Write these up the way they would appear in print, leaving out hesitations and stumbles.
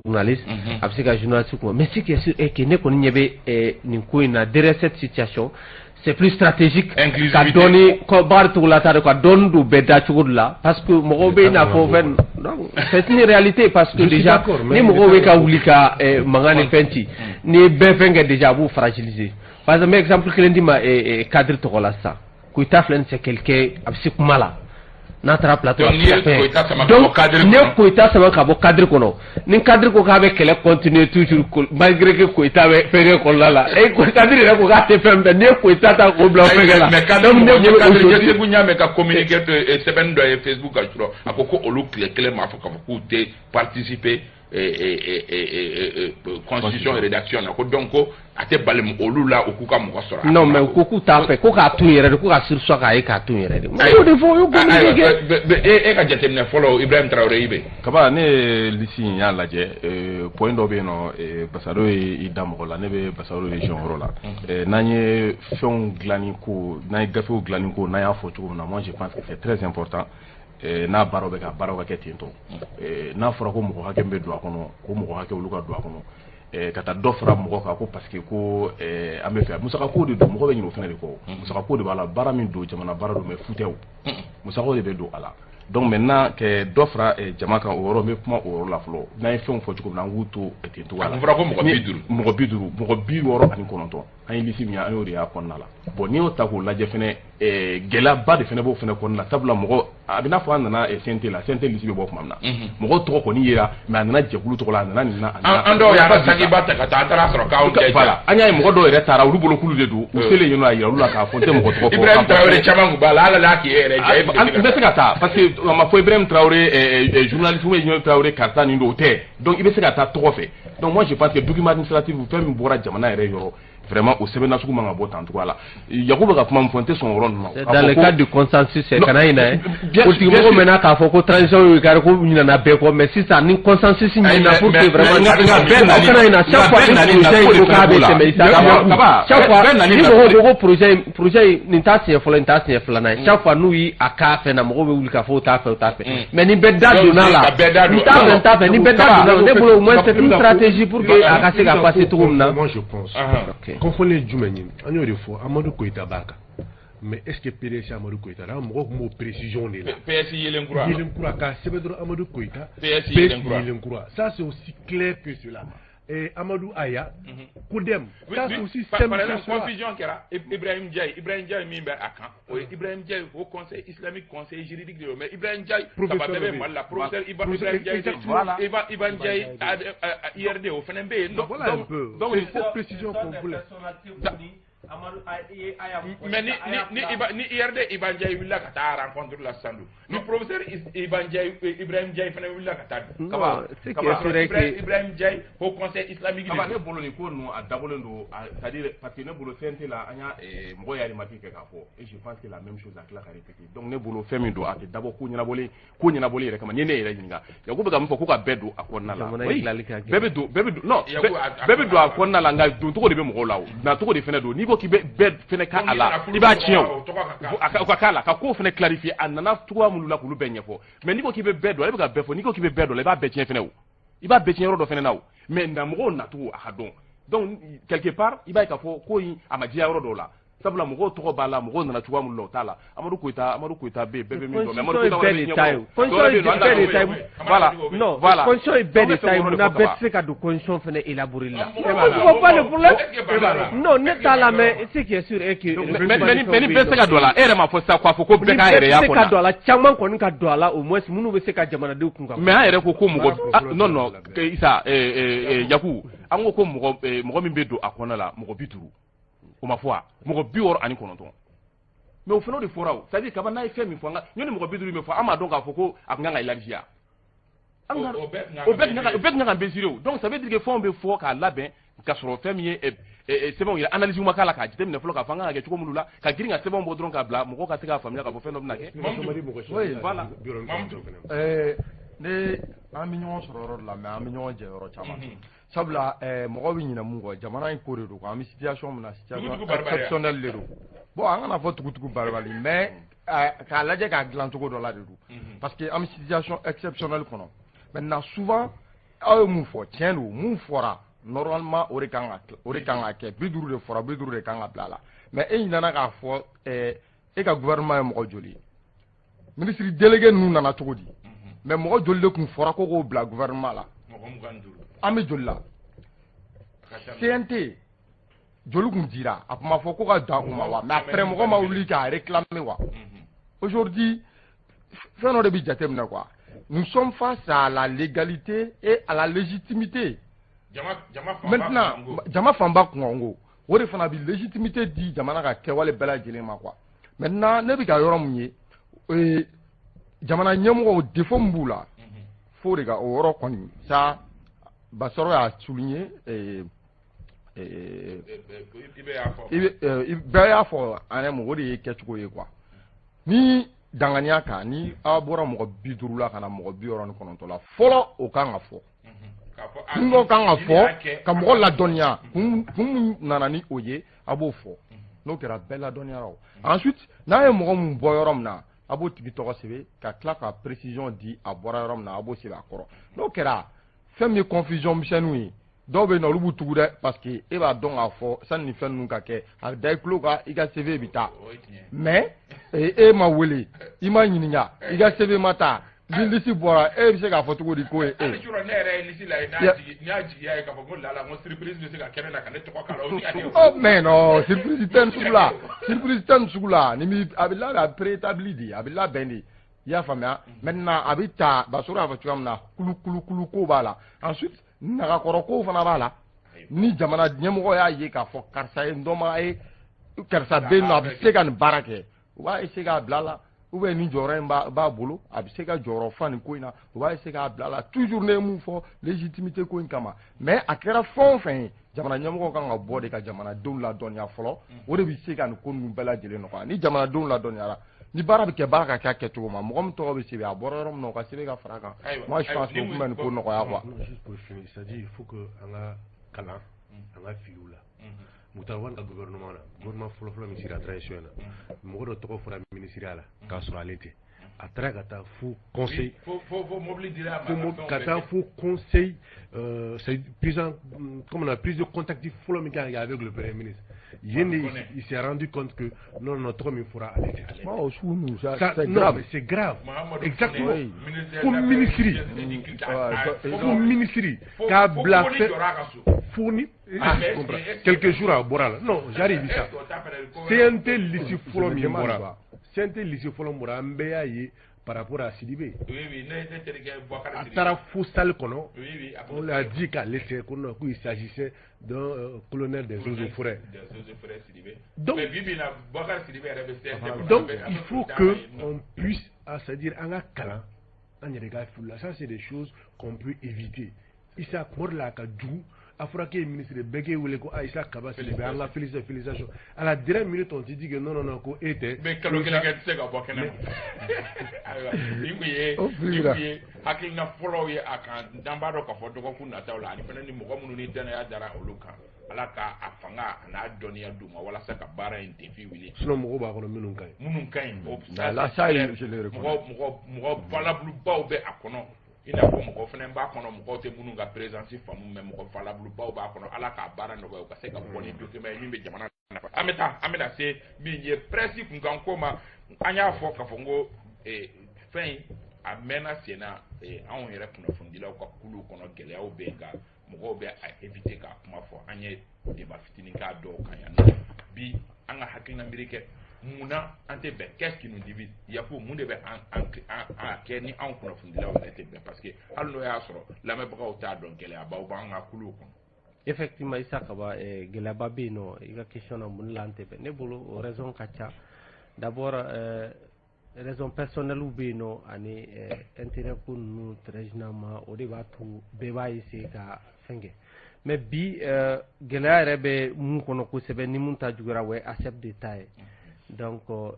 Journaliste a bɛ se ka journaliste kuma, mais ce qui est sûr est que ne kɔni ɲɛ bɛ nin ko in na, derrière cette situation, c'est plus stratégique ka dɔɔni Bakari Togola ta ka dɔɔni don bɛɛ da cogo dɔ la, parce que mɔgɔw bɛ i n'a fɔ fɛn. Donc c'est une réalité, parce que déjà ni mɔgɔw bɛ ka wuli ka mankan ni fɛn ci, n'i ye bɛɛ fɛn kɛ déjà, a b'u fragiliser. Par exemple, n bɛ exemple kelen d'i ma cadre tɔgɔ la sisan. Koyita filɛ nin, c'est quelqu'un a bɛ se kuma la n'a taara plateau. Donc n'i ye Koyita sama ka bɔ cadre kɔnɔ, n'i ye Koyita sama ka bɔ cadre kɔnɔ, ni cadre ko k'a bɛ kɛlɛ continuer toujours malgré que Koyita bɛ fɛnkɛ kɔnɔna la, e cadre yɛrɛ ko k'a tɛ fɛn bɛɛ, n'i ye Koyita ta k'o bila fɛnkɛ la. Mais cadre mɔgɔ ye cadre ye Segu Ɲame ka communiqué sɛbɛnni dɔ ye Facebook kan surɔ, a ko ko olu tile kelen m'a fɔ k'a fɔ k'u tɛ participer constitution rédaction na, ko donc ko a tɛ bali olu la u k'u ka mɔgɔ sɔrɔ. Non, mais ko k'u t'a fɛ, ko k'a to yen yɛrɛ de, ko ka surseoir k'a ye k'a to yen yɛrɛ de. O y'o de fɔ, o y'o communiqué kɛ. E ka jateminɛ fɔlɔ, Ibrahim Traoré, i bɛ. Kaba, ne ye liste in y'a lajɛ, point dɔ bɛ yen nɔ, Basaro ye i da mɔgɔ la, ne bɛ Basaro région yɔrɔ la. N'an ye fɛnw dilanni ko, n'an ye gafew dilanni ko, n'an y'a fɔ cogo min na, moi je pense que c'est très important n'a baaraw bɛ ka baaraw ka kɛ ten tɔ. N'a fɔra ko mɔgɔ hakɛ min bɛ don a kɔnɔ, ko mɔgɔ hakɛ olu ka don a kɔnɔ, ka taa dɔ fara mɔgɔ kan ko parce que ko an bɛ fɛ musaka ko de don, mɔgɔ bɛ ɲinɛ o fana de kɔ. Musaka ko de b'a la, baara min don, jamana baara don, mais fu tɛ o, musakaw de bɛ don a la. Donc maintenant kɛ dɔ fara jama kan, o yɔrɔ n bɛ kuma o yɔrɔ la fɔlɔ. N'an ye fɛnw fɔ cogo min na, an k'u to ten cogoya la. A fɔra ko mɔgɔ 50. Mɔgɔ 50, mɔgɔ 69, an ye liste min ye, an y'o de y'a kɔnɔna la. Bon, n'i y'o ta k'o lajɛ fɛnɛ, gɛlɛyaba de fɛnɛ b'o fɛnɛ kɔnɔna la, sabula mɔgɔ a bɛ n'a fɔ an nana CNT la, CNT liste bɛ bɔ tuma min na, mɔgɔw tɔgɔ kɔni yera, mais a nana jɛkulu tɔgɔ la, a nana nin na. An dɔw y'an ka sakiba ta ka taa, an taara sɔrɔ k'anw tɛ. Voilà, an y'a ye mɔgɔ dɔw yɛrɛ taara olu bolo k'olu de don, u selen yen nɔ, a yira olu la k'a fɔ n tɛ mɔgɔ tɔgɔ fɔ. Ibrahim Traoré caman tun b'a la, hali n'a k'i yɛrɛ ja. N bɛ se ka taa parce que a ma fɔ Ibrahim Traoré journaliste ou Ibrahim Traoré karisa nin don, o tɛ. Donc i bɛ se ka taa tɔgɔ fɛ. Donc moi je pense que document administratif, fɛn min bɔra jamana yɛrɛ yɔrɔ, vraiment o sɛbɛn nasugu man ka bɔ tan cogoya la. Yakuba ka kuma min fɔ, n tɛ sɔn o yɔrɔ ninnu ma. Dans le cadre du consensus, kana ɲinɛ politique mɔgɔw mɛnna k'a fɔ ko transition y'u kari ko ɲinɛna bɛɛ kɔ, mais sisan ni consensus ɲinina pour que vraiment aw kana ɲinɛ, chaque fois ni projet in ko k'a bɛ tɛmɛ Isa, chaque fois ni mɔgɔw ko ko projet in nin t'a siɲɛ fɔlɔ, nin t'a siɲɛ filanan ye, chaque fois n'u yi a k'a fɛ na, mɔgɔw bɛ wuli k'a fɔ u t'a fɛ, u t'a fɛ, mais ni bɛɛ da donna la, n t'a fɛ, n t'a fɛ, ni bɛɛ da donna la, ne bolo au moins c'est une stratégie pour que a ka se ka passer cogo min na. Moi je pense kɔnfɔlen ye jumɛn ye, an y'o de fɔ, Amadu Koyita b'a kan, mais est ce que PDS Amadu Koyita la, mɔgɔw tun b'o précision de la. PS Yelenkura. Yelenkura k'a sɛbɛn dɔrɔn, Amadu Koyita. PS Yelenkura. Yelenkura, ça c'est aussi clair que cela. Et Amadou Aya, Kodem, ça c'est aussi simple. Par exemple, confusion kɛra Ibrahim Ndiaye, Ibrahim Ndiaye min bɛ a kan, o ye Ibrahim Ndiaye au Conseil islamique, conseil juridique de don, mais Ibrahim Ndiaye saba bɛɛ bɛ Mali la, professeur Ibrahim Ndiaye, Ibrahim Ndiaye IRD, o fana bɛ yen. Voilà un peu. Donc c'est cette précision qu'on voulait. Mais ni IRD Iba Ndiaye wulila ka taa rencontre la sisan dun, ni professeur Iba Ndiaye, Ibrahim Ndiaye fana wulila ka taa dun? Kaba, ce qui est vrai que Ibrahim Ndiaye au Conseil islamique. Kaba, ne bolo nin ko ninnu a dabɔlen don, c'est à dire parce que ne bolo CNT la, an y'a mɔgɔ y'a remarque kɛ k'a fɔ, et je pense que la même chose a tila ka répéter. Donc ne bolo fɛn min don, a tɛ dabɔ ko ɲɛnabɔlen, ko ɲɛnabɔlen yɛrɛ kama. Ni ne yɛrɛ ɲininka, Yakubu bɛ ka min fɔ ko ka bɛɛ don a kɔnɔna la, bɛɛ bɛ don, bɛɛ bɛ don, non, bɛɛ bɛ don a kɔnɔna la, nka don cogo de bɛ mɔgɔw la, o nacogo de fana don. N'i ko k'i bɛ bɛɛ fɛnɛ ka a la, i b'a tiɲɛ o, o ka k'a la ka ko fɛnɛ clarifier, a nana cogoya minnu la k'olu bɛɛ ɲɛfɔ. Mais n'i ko k'i bɛ bɛɛ don, ale bɛ ka bɛɛ fɔ, n'i ko k'i bɛ bɛɛ don la, i b'a bɛɛ tiɲɛ fɛnɛ o, i b'a bɛɛ tiɲɛ yɔrɔ dɔ fɛnɛ na o. Mais na mɔgɔw nacogo a ka dɔn. Donc quelque part i b'a ye k'a fɔ ko in a ma diya yɔrɔ dɔw la, sabula mɔgɔw tɔgɔ b'a la, mɔgɔw nana cogoya minnu la, o t'a la. Amadu Koyita, Amadu Koyita bɛ yen, bɛɛ bɛ min dɔn, mais Amadu Koyita bɛɛ de ta ye, constitution ye bɛɛ de ta ye. Voilà. Non. Voilà. Constitution ye bɛɛ de ta ye, munna bɛɛ tɛ se ka don constitution fɛnɛ élaborer la? Je vois pas le problème. Non, ne t'a la, mais ce qui est sûr est que mais ni bɛɛ tɛ se ka don a la, e yɛrɛ m'a fɔ sisan k'a fɔ ko bɛɛ k'a yɛrɛ y'a kɔnɔ, se ka don a la, caman kɔni ka don a la, au moins minnu bɛ se ka jamanadenw kun kan. Mais an yɛrɛ ko ko mɔgɔ, non non, Isa Yaku, an ko ko mɔgɔ, mɔgɔ min bɛ don a kɔnɔ la, mɔgɔ 50, o ma fɔ wa? Mɔgɔ 69, mais o fana o de fɔra o. c'est à dire kaba n'a ye fɛn min fɔ, an ka ɲɔni mɔgɔ 50 min fɔ, an b'a dɔn k'a fɔ ko a tun kan ka élargir, o bɛɛ tun kan ka mesurer o. Donc ça veut dire que fɛnw bɛ fɔ k'a labɛn ka sɔrɔ fɛn min ye sɛbɛnw yɛrɛ analyse ma k'a la k'a jateminɛ fɔlɔ k'a fɔ an kan ka kɛ cogo minnu la, ka girin ka sɛbɛnw bɔ dɔrɔn k'a bila mɔgɔw ka se k'a faamuya k'a fɔ fɛn dɔ bɛna kɛ. Voilà. Ne an bɛ ɲɔgɔn sɔrɔ yɔrɔ dɔ la, mais an bɛ ɲɔgɔn jɛ yɔrɔ caman, sabula mɔgɔ bɛ ɲinɛ mun kɔ, jamana in ko de don, an bɛ situation min na, situation exceptionnelle de don. Bon, an kana fɔ tugutugu balibali, mais k'a lajɛ k'a dilan cogo dɔ la de don, parce que an bɛ situation exceptionnelle kɔnɔ maintenant. Souvent Aw ye mun fɔ, tiɲɛ don, mun fɔra normalement, o de kan ka kɛ. 50 de fɔra, 50 de kan ka bila a la. Mais e ɲinɛna k'a fɔ e ka gouvernement ye mɔgɔ joli ye, ministre délégué ninnu nana cogo di? Mais mɔgɔ joli de tun fɔra ko k'o bila gouvernement la? An bɛ joli la? CNT joli tun dira, a tun ma fɔ ko ka dan o ma wa? Mais après, mɔgɔ ma wuli k'a réclamer wa? Aujourd'hui, fɛn dɔ de bɛ jateminɛ quoi. Nous sommes face à la légalité et à la légitimité. Maintenant, jama fanba kunkanko, o de fana bɛ légitimité di jamana ka kɛwale bɛɛ lajɛlen ma quoi. Maintenant, ne bɛ ka yɔrɔ mun ye, jamana ɲɛmɔgɔw, défaut min b'u la, fo de ka o yɔrɔ kɔni sa, Basɔrɔ y'a souligné, bɛɛ y'a fɔ an ye, o de ye kɛcogo ye quoi. Ni danganiya kan, ni aw bɔra mɔgɔ 50 la ka na mɔgɔ 69 la fɔlɔ, o kan ka fɔ. Kun dɔ kan ka fɔ ka mɔgɔ ladɔnniya, kun mun nana ni o ye, a b'o fɔ. N'o kɛra, bɛɛ ladɔnniyara o. Ensuite, n'a ye mɔgɔ mun bɔ yɔrɔ min na, a b'o tigi tɔgɔ sɛbɛn ka tila ka précision di, a bɔra yɔrɔ min na, a b'o sɛbɛn a kɔrɔ. N'o kɛra, fɛn min ye confusion misɛnninw ye, dɔw bɛ yen nɔ, olu b'u tugu dɛ, parce que e b'a dɔn k'a fɔ sani ni fɛn ninnu ka kɛ, a bɛ da i tulo kan, i ka CV bɛ taa, mais e ma wele, i ma ɲininka, i ka CV ma taa, ni liste bɔra, e bɛ se k'a fɔ cogo di k'o ye e? Hali ne yɛrɛ ye liste la ye, n'a jigiya ye k'a fɔ ko lala, n ko surprise bɛ se ka kɛ ne la ka ne tɔgɔ k'a la, o bɛ se ka kɛ. Oh mais non, surprise tɛ nin sugu la, surprise tɛ nin sugu la. Ni mi a bɛ labɛn, a bɛ préétabli de, a bɛ labɛn de, i y'a faamuya? Maintenant, a bɛ ta, Basɔrɔ y'a fɔ cogoya min na, kulu kulu kulu ko b'a la, ensuite nagakɔrɔ ko fana b'a la. Ni jamana ɲɛmɔgɔ y'a ye k'a fɔ karisa ye n dɔnbaga ye, karisa bɛ yen nɔ, a bɛ se ka nin baara kɛ, u b'a essayer k'a bila a la, ou bien ni jɔyɔrɔ in b'a bolo, a bɛ se ka jɔyɔrɔ fa nin ko in na, u b'a essayer k'a bila a la. Toujours ne ye mun fɔ légitimité ko in kama, mais a kɛra fɛn o fɛn ye, jamana ɲɛmɔgɔ kan ka bɔ de ka jamanadenw ladɔnniya fɔlɔ. O de bɛ se ka nin ko ninnu bɛɛ lajɛlen nɔgɔya. Ni jamanadenw ladɔnniyara, ni baara bɛ kɛ, baara ka kɛ a kɛcogo ma, mɔgɔ min tɔgɔ bɛ sɛbɛn, a bɔra yɔrɔ min na, o ka sɛbɛn ka fara a kan. Moi, je pense que o tun bɛ nin ko nɔgɔya quoi. Juste pour finir, c'est-à-dire il faut que an ka kalan an ka filiw la. Moctar Ouane ka gouvernement la, gouvernement fɔlɔ-fɔlɔ min sera transition in na, mɔgɔ dɔ tɔgɔ fɔra ministériya la k'a sɔrɔ ale tɛ. A taara ka taa fo conseil, ka taa fo conseil, c'est prise en, comme on a prise de contact fɔlɔ min kan ka kɛ avec le premier ministre yen de, il s'est rendu compte que non non, tɔgɔ min fɔra, ale tɛ. Oh, c'est grave. C'est grave, exactement. Fo ministre, fo ministre k'a bila fɛn fo ni quelques jours a bɔra la. Non, j'arrive ça. CNT liste fɔlɔ min bɔra, CNT liste fɔlɔ min bɔra, an bɛɛ y'a ye par rapport à Sidibé. A taara fo salle kɔnɔ, on l'a dit qu'à laisser ko non, qu'il s'agissait d'un colonel des eaux et forêts. Donc il faut que on puisse, c'est-à-dire an ka kalan an yɛrɛ ka fili la. Ça, c'est des choses qu'on peut éviter. Issa, kuma dɔ la a ka jugu, a fɔra k'e ye ministre, bɛɛ k'e wele ko Issa Kaba Sidibé, an ka félicitation. À la dernière minute, on te dit que non non non, ko e tɛ. Mais kalo kelen kɛ, tɛ se ka bɔ kɛnɛ ma. Ayiwa, nin kun ye hakilina fɔlɔw ye a kan. N'an b'a dɔn k'a fɔ dɔgɔkun nataw la, ani fana ni mɔgɔ minnu ni danaya dara olu kan, Ala ka a fanga a n'a dɔnniya d'u ma walasa ka baara in défi wuli. Sinon mɔgɔw b'a kɔnɔ minnu ka ɲi. Minnu ka ɲi. La, ça, je le reconnais. Mɔgɔ valable baw bɛ a kɔnɔ, i n'a fɔ mɔgɔ fana b'a kɔnɔ, mɔgɔw tɛ minnu ka présence faamu, mais mɔgɔ valable baw b'a kɔnɔ. Ala k'a baara nɔgɔya, u ka se ka bɔ ni document ye min bɛ jamana nafa. An bɛ taa, an bɛna se min ye presse kunkan ko ma, an y'a fɔ k'a fɔ n ko fɛn in a mɛnna sen na. Anw yɛrɛ kunnafonidilaw ka kuluw kɔnɔ, gɛlɛyaw bɛ yen nka mɔgɔw bɛ a éviter k'a kuma fɔ. An ye débat fitinin k'a dɔw kan yan nɔ bi. An ka hakilina miiri kɛ, munna an tɛ bɛn? Qu'est-ce qui nous divise? Yaku, mun de bɛ an kɛ ni anw kunnafonidilaw yɛrɛ tɛ bɛn? Parce que hali n'o y'a sɔrɔ lamɛnbagaw t'a dɔn, gɛlɛyabaw b'an ka kuluw kɔnɔ. Effectivement, Issa Kaba, gɛlɛyaba bɛ yen nɔ. I ka question na, mun la an tɛ bɛn, ne bolo o raison ka ca. D'abord, raison personnelle bɛ yen nɔ, ani intérêt ko ninnu. Très généralement, o de b'a to bɛɛ b'a essayer ka fɛn kɛ. Mais bi, gɛlɛya yɛrɛ bɛ mun kɔnɔ kosɛbɛ, ni mun ta juguyara, o ye ASEP de ta ye. Donc o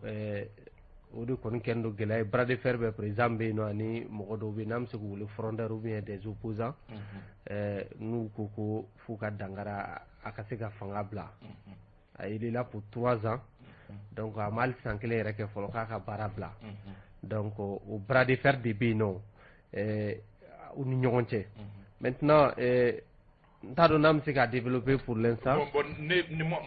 de kɔni kɛlen don gɛlɛya ye. Bras de fer bɛ, président bɛ yen nɔ, ani mɔgɔ dɔw bɛ yen n'an bɛ se k'u wele frondeur ou bien des opposants, n'u ko ko f'u ka dankara a ka se ka fanga bila. A il est là pour 3 ans, donc a ma hali san kelen yɛrɛ kɛ fɔlɔ k'a ka baara bila. Donc o bras de fer de bɛ yen nɔ u ni ɲɔgɔn cɛ. Maintenant, n t'a dɔn n'an bɛ se k'a développer pour l'instant. Bon,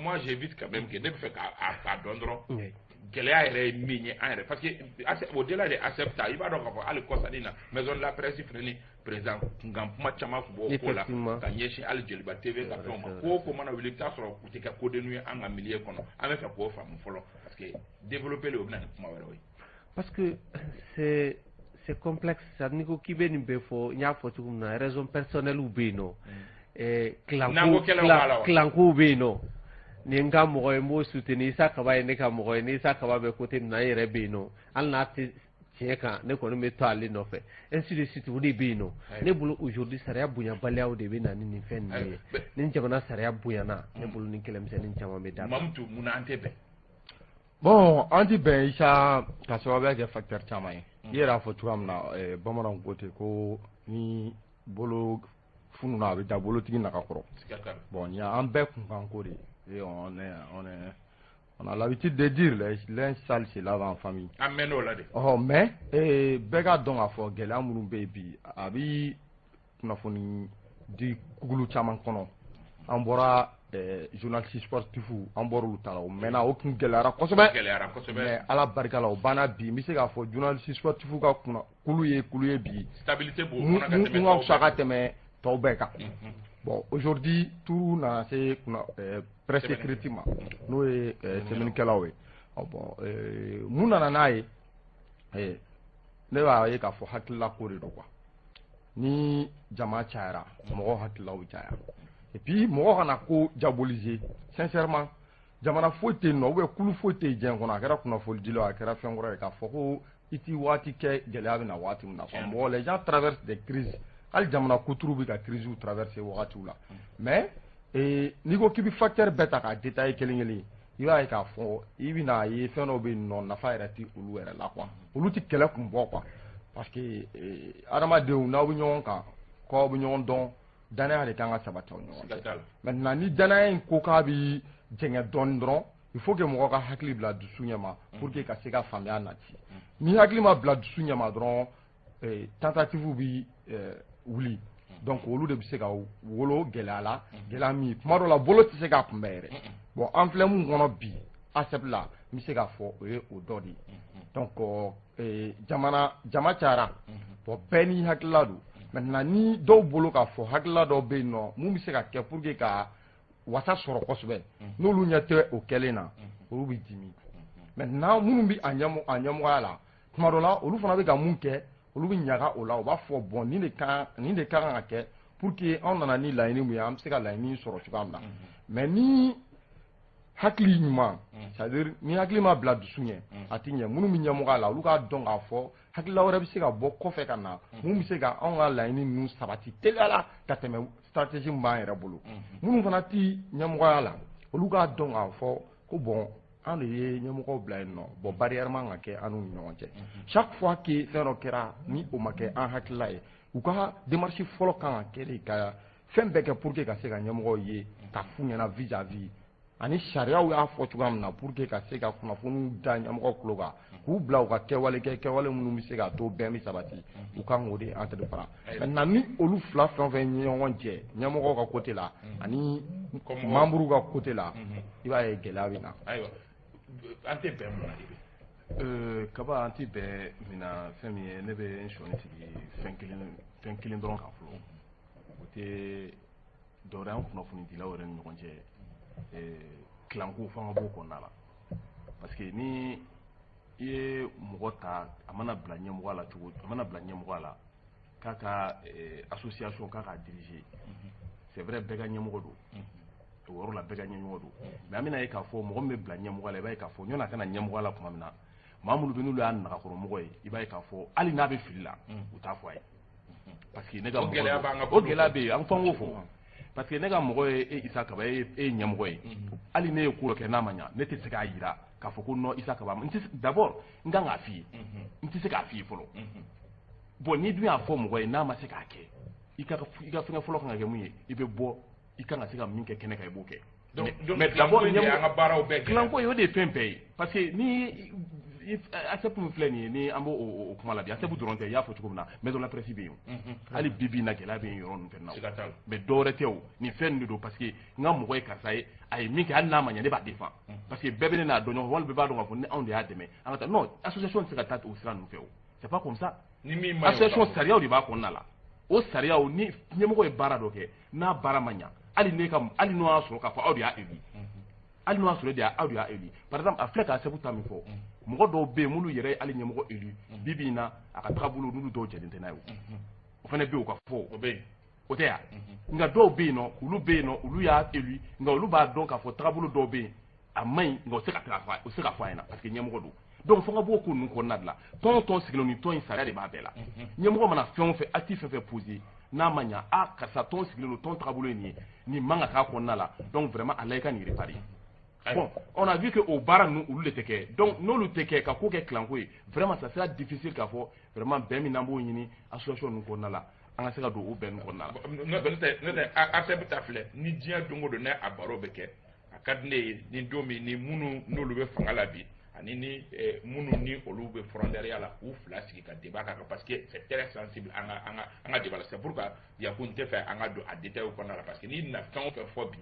moi, j'évite quand même que ne bɛ fɛ k'a dɔn dɔrɔn. Gɛlɛya yɛrɛ ye min ye an yɛrɛ, parce que au delà de ASEP ta, i b'a dɔn k'a fɔ hali kɔsani na, maison de la presse fɛnɛ ni président kunkan kuma caman tun b'o ko la ka ɲɛsin hali Joliba TV ka fɛnw ma. Ko o ko mana wuli, i bɛ taa sɔrɔ u tɛ kɛ kodenw ye an ka milieu kɔnɔ. An bɛ fɛ k'o faamu fɔlɔ, parce que développer o bɛ na ni kuma wɛrɛw ye. Parce que c'est complexe. N'i ko k'i bɛ nin bɛɛ fɔ, n y'a fɔ cogo min na, raison personnelle bɛ yen nɔ, clan kow bɛ yen nɔ. Nin ye n ka mɔgɔ ye, n b'o soutenir. Isa Kaba ye ne ka mɔgɔ ye. Ni Isa Kaba bɛ côté min na, n yɛrɛ bɛ yen nɔ. Hali n'a tɛ tiɲɛ kan, ne kɔni bɛ to ale nɔfɛ, ainsi de suite. O de bɛ yen nɔ. Ne bolo, aujourd'hui, sariya bonyabaliyaw de bɛ na ni nin fɛn ninnu ye. Ni jamana sariya bonyana, ne bolo, ni kɛlɛmisɛnnin caman bɛ dabila. Mamutu, munna an tɛ bɛn? Bon, an ti bɛn, Isa, ka sababuya kɛ facteur caman ye. I yɛrɛ y'a fɔ cogoya min na, bamananw ko ten ko ni bolo fununa, a bɛ da bolotigi naga kɔrɔ. Bon, nin y'an bɛɛ kunkan ko de ye. On a l'habitude de dire: linge sale se lave en famille. An mɛn'o la de. Ɔhɔ, mais bɛɛ k'a dɔn k'a fɔ gɛlɛya minnu bɛ yen bi, a bi kunnafoni di kugulu caman kɔnɔ. An bɔra journaliste sportif, an bɔra olu ta la, o mɛnna, o tun gɛlɛyara kosɛbɛ. Gɛlɛyara kosɛbɛ. Mais Ala barika la, o banna. Bi, n bɛ se k'a fɔ journaliste sportif ka kunna kulu ye kulu ye bi. Stabilité b'o kɔnɔ ka tɛmɛ mun ka fisa ka tɛmɛ tɔw bɛɛ kan. Bon, aujourd'hui, tour nana se kunna presse écrite ma, n'o ye sɛbɛnnikɛlaw ye. Bon, mun nana n'a ye? Ne b'a ye k'a fɔ hakilila ko de don quoi. Ni jama cayara, mɔgɔw hakililaw bɛ caya. Et puis mɔgɔ kana ko diaboliser. Sincèrement, jamana foyi tɛ yen nɔ, ou bien kulu foyi tɛ yen diɲɛ kɔnɔ, a kɛra kunnafonidilaw, a kɛra fɛn wɛrɛ ye, k'a fɔ ko i ti waati kɛ gɛlɛya bɛ na waati min na quoi. Mɔgɔ, les gens traversent des crises. Hali jamana kuturu bɛ ka crises traverser wagatiw la. Mais n'i ko k'i bɛ facteur bɛɛ ta k'a détailler kelen kelen, i b'a ye k'a fɔ i bɛna ye fɛn dɔw bɛ yen nɔ, nafa yɛrɛ tɛ olu yɛrɛ la quoi. Olu tɛ kɛlɛ kun bɔ quoi, parce que adamadenw, n'aw bɛ ɲɔgɔn kan, k'aw bɛ ɲɔgɔn dɔn, danaya de kan ka sabati aw ni ɲɔgɔn cɛ. Maintenant, ni danaya in ko k'a bɛ jɛngɛ dɔɔnin dɔrɔn, il faut que mɔgɔ ka hakili bila dusu ɲɛma pour que ka se ka faamuya nati. Ni hakili ma bila dusu ɲɛma dɔrɔn, tentative bi wuli. Donc olu de bɛ se ka wolo gɛlɛya la, gɛlɛya min tuma dɔ la bolo tɛ se k'a kunbɛn yɛrɛ. Bon, an filɛ mun kɔnɔ bi, ASEP la, n bɛ se k'a fɔ o ye o dɔ de ye. Donc jamana jama cayara, bon, bɛɛ n'i hakilila don. Maintenant, ni dɔw bolo k'a fɔ hakilila dɔw bɛ yen nɔ mun bɛ se ka kɛ pour que ka wasa sɔrɔ kosɛbɛ, n'olu ɲɛ tɛ o kɛlen na, olu bɛ dimi. Maintenant, minnu bɛ a ɲɛmɔgɔya la, tuma dɔ la, olu fana bɛ ka mun kɛ, olu bɛ ɲaga o la. U b'a fɔ: bon, nin de kan, nin de ka kan ka kɛ pour que anw nana ni laɲini mun ye, an bɛ se ka laɲini sɔrɔ cogoya min na. Mais ni hakili ɲuman, c'est à dire ni hakili ma bila dusu ɲɛ, a ti ɲɛ. Minnu bɛ ɲɛmɔgɔya la, olu k'a dɔn k'a fɔ hakilila wɛrɛ bɛ se ka bɔ kɔfɛ ka na mun bɛ se ka anw ka laɲini ninnu sabati teliya la ka tɛmɛ stratégie min b'an yɛrɛ bolo. Minnu fana ti ɲɛmɔgɔya la, olu k'a dɔn k'a fɔ ko bon, an de ye ɲɛmɔgɔw bila yen nɔ. Bon, barrière man ka kɛ an n'u ni ɲɔgɔn cɛ. Chaque fois que fɛn dɔ kɛra ni o ma kɛ an hakilila ye, u ka démarche fɔlɔ kan ka kɛ de ka fɛn bɛɛ kɛ pour que ka se ka ɲɛmɔgɔw ye ka f'u ɲɛna vis-à-vis ani sariyaw y'a fɔ cogoya min na, pour que ka se ka kunnafoniw da ɲɛmɔgɔ tulo kan, k'u bila u ka kɛwale kɛ, kɛwale minnu bɛ se k'a to bɛn bɛ sabati. U kan k'o de entreprendre. Maintenant, ni olu fila fɛn o fɛn ye ɲɔgɔn jɛ, ɲɛmɔgɔw ka côté la ani membre ka côté la, i b'a ye gɛlɛya bɛ na. Ayiwa, an tɛ bɛn mun na de? Kaba, an tɛ bɛn min na, fɛn min ye, ne bɛ n sɔnni sigi fɛn kelen, fɛn kelen dɔrɔn kan fɔlɔ. O tɛ dɔwɛrɛ, an kunnafonidilaw yɛrɛ ni ɲɔgɔn cɛ, clan ko f'an ka b'o kɔnɔna la. Parce que ni i ye mɔgɔ ta, a mana bila ɲɛmɔgɔya la cogo, a mana bila ɲɛmɔgɔya la k'a ka association k'a k'a diriger, c'est vrai, bɛɛ ka ɲɛmɔgɔ don o yɔrɔ la, bɛɛ ka ɲɛmɔgɔ don. Mais an bɛna ye k'a fɔ mɔgɔ min bɛ bila ɲɛmɔgɔya la, i b'a ye k'a fɔ ɲɔni a ka na ɲɛmɔgɔya la tuma min na, maa minnu bɛ n'olu y'a nagakɔrɔmɔgɔ ye, i b'a ye k'a fɔ hali n'a bɛ fili la, u t'a fɔ a ye. Parce que ne ka O gɛlɛya b'an ka o gɛlɛya bɛ yen, an f'an k'o fɔ. Parce que ne ka mɔgɔ ye e Isa Kaba, e ye ɲɛmɔgɔ ye. Hali ne ye ko dɔ kɛ n'a ma ɲa, ne tɛ se k'a yira k'a fɔ ko non, Isa Kaba, n tɛ se. D'abord, n kan k'a f'i ye, n tɛ se k'a f'i ye fɔlɔ. Bon, n'i dun y'a fɔ mɔgɔ ye n'a ma se k'a kɛ, i ka fɛngɛ fɔlɔ kan ka kɛ mun ye? I bɛ bɔ, i kan ka se ka min kɛ kɛnɛ kan, i b'o kɛ. Donc mais d'abord, an ka baaraw bɛɛ clan ko ye, o de ye fɛn bɛɛ ye. Parce que ni ASEP min filɛ nin ye, ni an b'o o kuma la bi, ASEP dɔrɔn tɛ, i y'a fɔ cogo min na, maison de la presse bɛ yen. Hali bi bi in na, gɛlɛya bɛ yen yɔrɔ ninnu fɛnɛ na. Siga t'a la. Mais dɔwɛrɛ tɛ o, nin fɛn nin de don, parce que n ka mɔgɔ ye karisa ye, a ye min kɛ, hali n'a ma ɲɛ, ne b'a défend, parce que bɛɛ bɛ ne n'a dɔn ɲɔgɔn fɛ, walima bɛɛ b'a dɔn k'a fɔ ni anw de y'a dɛmɛ an ka taa. Non, association tɛ se ka taa o sira ninnu fɛ o, c'est pas comme ça. Ni min ma ɲi, o Association ka fɔ. sariyaw de b'a kɔnɔna la. O sariyaw, ni ɲɛmɔgɔ ye baara dɔ kɛ, n'a baara ma ɲa, hali ne ka, hali n'o y'a sɔrɔ k'a fɔ aw de y'a élu, hali n'o y'a sɔrɔ de aw de y'a élu, par exemple, a filɛ ka ASEP ta min fɔ, mɔgɔ dɔw bɛ yen minnu yɛrɛ ye hali ɲɛmɔgɔ élu, bi bi in na a ka tagabolo n'olu dɔw jɛlen tɛ n'a ye, o fana bɛ yen, o ka fɔ. O bɛ yen. O tɛ yan. Nka dɔw bɛ yen nɔ, olu bɛ yen nɔ, olu y'a élu, nka olu b'a dɔn k'a fɔ tagabolo dɔw bɛ yen, a man ɲi, nka o tɛ se ka taga fɔ, o tɛ se ka fɔ a ɲɛna, parce que ɲɛmɔgɔ don. Donc fo ka bɔ o ko ninnu kɔnɔna de la. Tɔn o tɔn sigilen, nin tɔn in sariya de b'a bɛɛ la. Ɲɛmɔgɔ mana fɛn o fɛn, acte fɛn fɛn posé, n'a ma ɲa, a karisa, tɔn sigilen don, tɔn tagabolo ye nin ye, nin man ka k'a kɔnɔna la, donc vraiment a la i ka nin réparer. Bon, on a vu que o baara ninnu, olu de tɛ kɛ. Donc n'olu tɛ kɛ, ka ko kɛ kilanko ye, vraiment ça sera difficile k'a fɔ vraiment bɛn min n'an b'o ɲini association ninnu kɔnɔna la, an ka se ka don o bɛn ninnu kɔnɔna la. N'o tɛ, ASEP ta filɛ ni diɲɛ don o don, n'a a baro bɛ kɛ, a ka di ne ye ni don min ni minnu n'olu bɛ fanga la bi, ani ni minnu ni olu bɛ frondariya la, k'u fila sigi ka débat k'a kan, parce que c'est très sensible an ka débat la. C'est pourquoi Yaku, n tɛ fɛ an ka don a détail kɔnɔna la, parce que n'i bɛna fɛn o fɛn fɔ bi,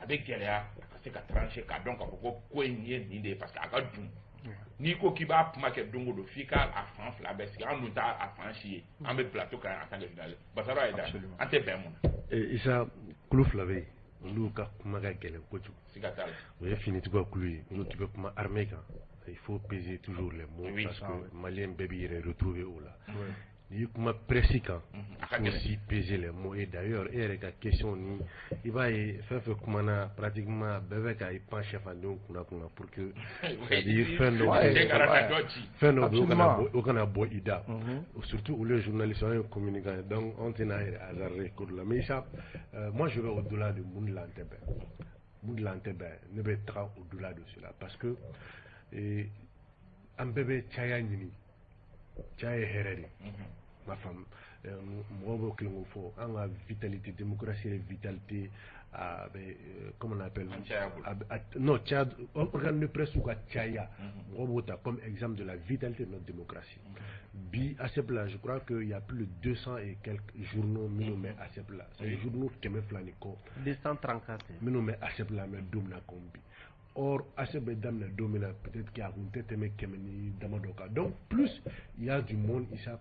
a bɛ gɛlɛya a ka se ka trancher k'a dɔn k'a fɔ ko in ye nin de ye, parce que a ka dun. N'i ko k'i b'a kuma kɛ don o don, f'i ka a fan fila bɛɛ sigi. An dun t'a a fan si ye, an bɛ plateau kan en tant que journaliste. Basaro, a ye da, an tɛ bɛn mun na? Isa, kulu fila bɛ yen, olu ka kuma ka gɛlɛn kojugu. Siga t'a la. O ye finitigiw ka kulu ye, n'u tun bɛ kuma armée kan, il faut peser toujours les mots, parce que malien bɛɛ b'i yɛrɛ retrouver o la. N'i ye kuma presse kan, A ka il faut gɛlɛn. aussi peser les mots. Et d'ailleurs, e yɛrɛ ka question ni i b'a ye, fɛn fɛn kumana, pratiquement bɛɛ bɛ ka i pan sɛfandenw kunna pour que, c'est-à-dire fɛn dɔw Cɛ kana taa dɔ ci. Fɛn dɔw bɛ yen, o kana bɔ, o kana bɔ i da, surtout olu ye journaliste, an ye communicant ye, donc anw tɛna yɛrɛ hasarder ko dɔ la. Mais Isa, moi je vais au-delà de mun de la an tɛ bɛn, mun de la an tɛ bɛn. Ne bɛ taga au-delà de cela, parce que an bɛɛ bɛ caya ɲini, caya ye hɛrɛ de ye, ma faamu. Mɔgɔw b'o kelen k'o fɔ, an ka vitalité, démocratie ye vitalité, a bɛ comment on appelle, An caya bolo. a bɛ- non, caya, organe de presse ka caya, mɔgɔw b'o ta comme exemple de la vitalité de notre démocratie. Bi ASEP la, je crois qu'il y a plus de 200 et quelques journaux minnu bɛ ASEP la, c'est journaux 200 ni kɔ. 234. Minnu bɛ ASEP la, mais don min na comme bi, or ASEP bɛ daminɛ don min na, peut-être que a kun tɛ tɛmɛ 100 ni damadɔ kan. Donc plus il y a du monde, Isa,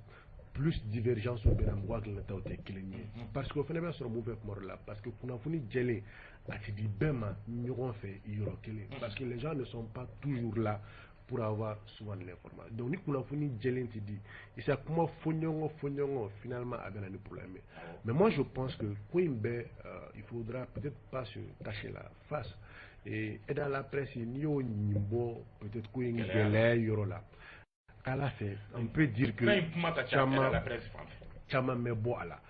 plus divergence bɛ na, mɔgɔ hakilinataw tɛ kelen ye, parce que o fana bɛ sɔrɔ mun fɛ kuma dɔ la, parce que kunnafoni jɛlen a ti di bɛɛ ma ɲɔgɔn fɛ yɔrɔ kelen, parce que les gens ne sont pas toujours là pour avoir souvent de l'information. Donc ni kunnafoni jɛlen ti di, Isa, kuma fɔ ɲɔgɔn, finalement a bɛ na ni problème ye. Mais moi je pense que ko in bɛɛ, il faudra peut-être pas se cacher la face et aide à la presse, n'i y'o ɲin bɔ peut-être ko in gɛlɛya yɔrɔ la, ala fɛ, on peut dire que Fɛn in kuma ka ca caman aide à la presse fan fɛ. Caman bɛ bɔ a la.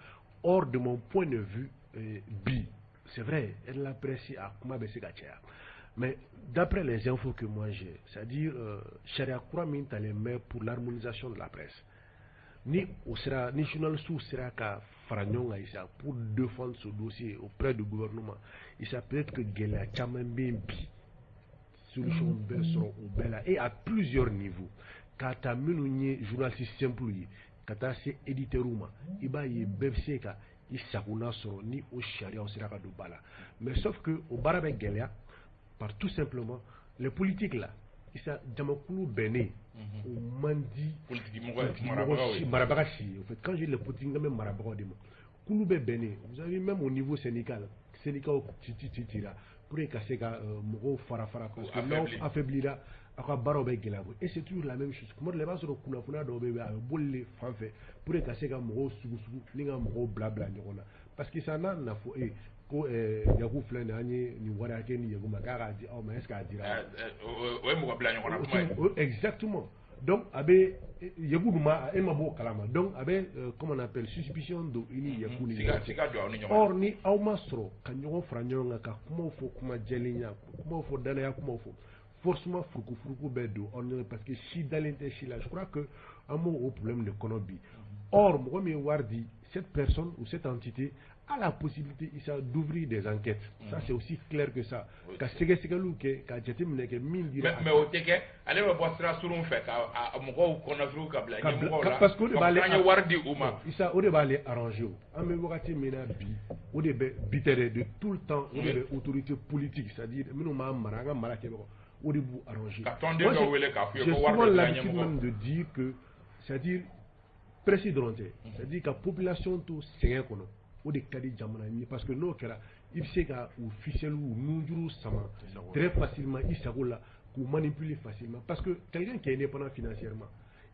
Or de mon point de vue, bi, c'est vrai, aide à la presse a kuma bɛ se ka caya, mais d'après les infos que moi j'ai, c'est-à-dire sariya kura min talen bɛ pour l'harmonisation de la presse, ni o sera, ni journalistes sera ka fara ɲɔgɔn kan, Isa, pour défendre ce dossier auprès du gouvernement, Isa, peut-être que gɛlɛya caman bɛ yen bi, solution bɛ sɔrɔ o bɛɛ la, et à plusieurs niveaux, k'a ta minnu ye journaliste simple ye ka taa se éditeur ma, i b'a ye bɛɛ bɛ se ka i sagona sɔrɔ ni o sariyaw sera ka don ba la. Mais sauf que o baara bɛ gɛlɛya par tout simplement les politiques là, Isa, jamakulu bɛnnen o man di. Politique mɔgɔ, marabagaw ye. Marabaga si ye. En fait, quand je dis les politiques, n kan bɛ marabagaw de ma. Kulu bɛɛ bɛnnen, vous avez même au niveau syndical, syndicat ci ci ci cira pour que ka se ka mɔgɔw fara fara, parce que n'aw affaiblir. Affaiblira, aw ka baaraw bɛ gɛlɛya bolo. Et c'est toujours la même chose. Kuma dɔ la, i b'a sɔrɔ kunnafoniya dɔw bɛ yen, a bɛ boli de fan fɛ pour que ka se ka mɔgɔw sugu sugu ni ka mɔgɔw bila bila ɲɔgɔn na, parce que sisan n'a nana fɔ e ko Yaku filɛ nin ye, an ye nin wari hakɛ ni Yaku ma k'a k'a di aw ma, est ce que a dira? O ye mɔgɔ bila ɲɔgɔn na kuma ye. Exactement. Donc a bɛ Yaku dun ma, e ma b'o kalama, donc a bɛ comment on appelle, suspicion don i ni Yaku ni ɲɔgɔn cɛ. Siga don aw ni ɲɔgɔn cɛ. Or ni aw ma sɔrɔ ka ɲɔgɔn fara ɲɔgɔn kan ka kumaw fɔ, kuma jɛlenya kumaw fɔ, danaya kumaw fɔ, forcément furuku bɛ don aw ni ɲɔgɔn cɛ, parce que si dalen tɛ si la. Je crois que an b'o o problème de kɔnɔ bi. Or mɔgɔ min ye wari di, cette personne ou cette entité a la possibilité, Issa, d'ouvrir des enquêtes. Ça, c'est aussi clair que ça. Ka sɛgɛsɛgɛliw kɛ, ka jateminɛ kɛ min dira. Mais o tɛ kɛ, ale bɛ bɔ sira surun fɛ ka mɔgɔw kɔnɔfiriw ka bila ɲɛmɔgɔw la. Parce que o de b'ale an ye wari di u ma. Issa, o de b'ale arranger o. An bɛ wagati min na bi, o de bɛ bi tɛ dɛ, de tout le temps, o de bɛ autorité politique, c'est-à-dire minnu b'an mara, an ka mara kɛbagaw, o de b'u arranger. Ka tɔnden dɔw wele k'a f'u ye J'ai ko wari souvent dɔ dira l'habitude ɲɛmɔgɔw. même de dire que, c'est-à-dire presse dɔrɔn tɛ, c'est-à-dire ka population to sɛgɛn kɔnɔ, o de ka di jamana ye, parce que n'o kɛra, i bɛ se ka u ficelle u nunjuru sama très facilement i sago la, k'u manipuler facilement, parce que quelqu'un qui est indépendant financièrement,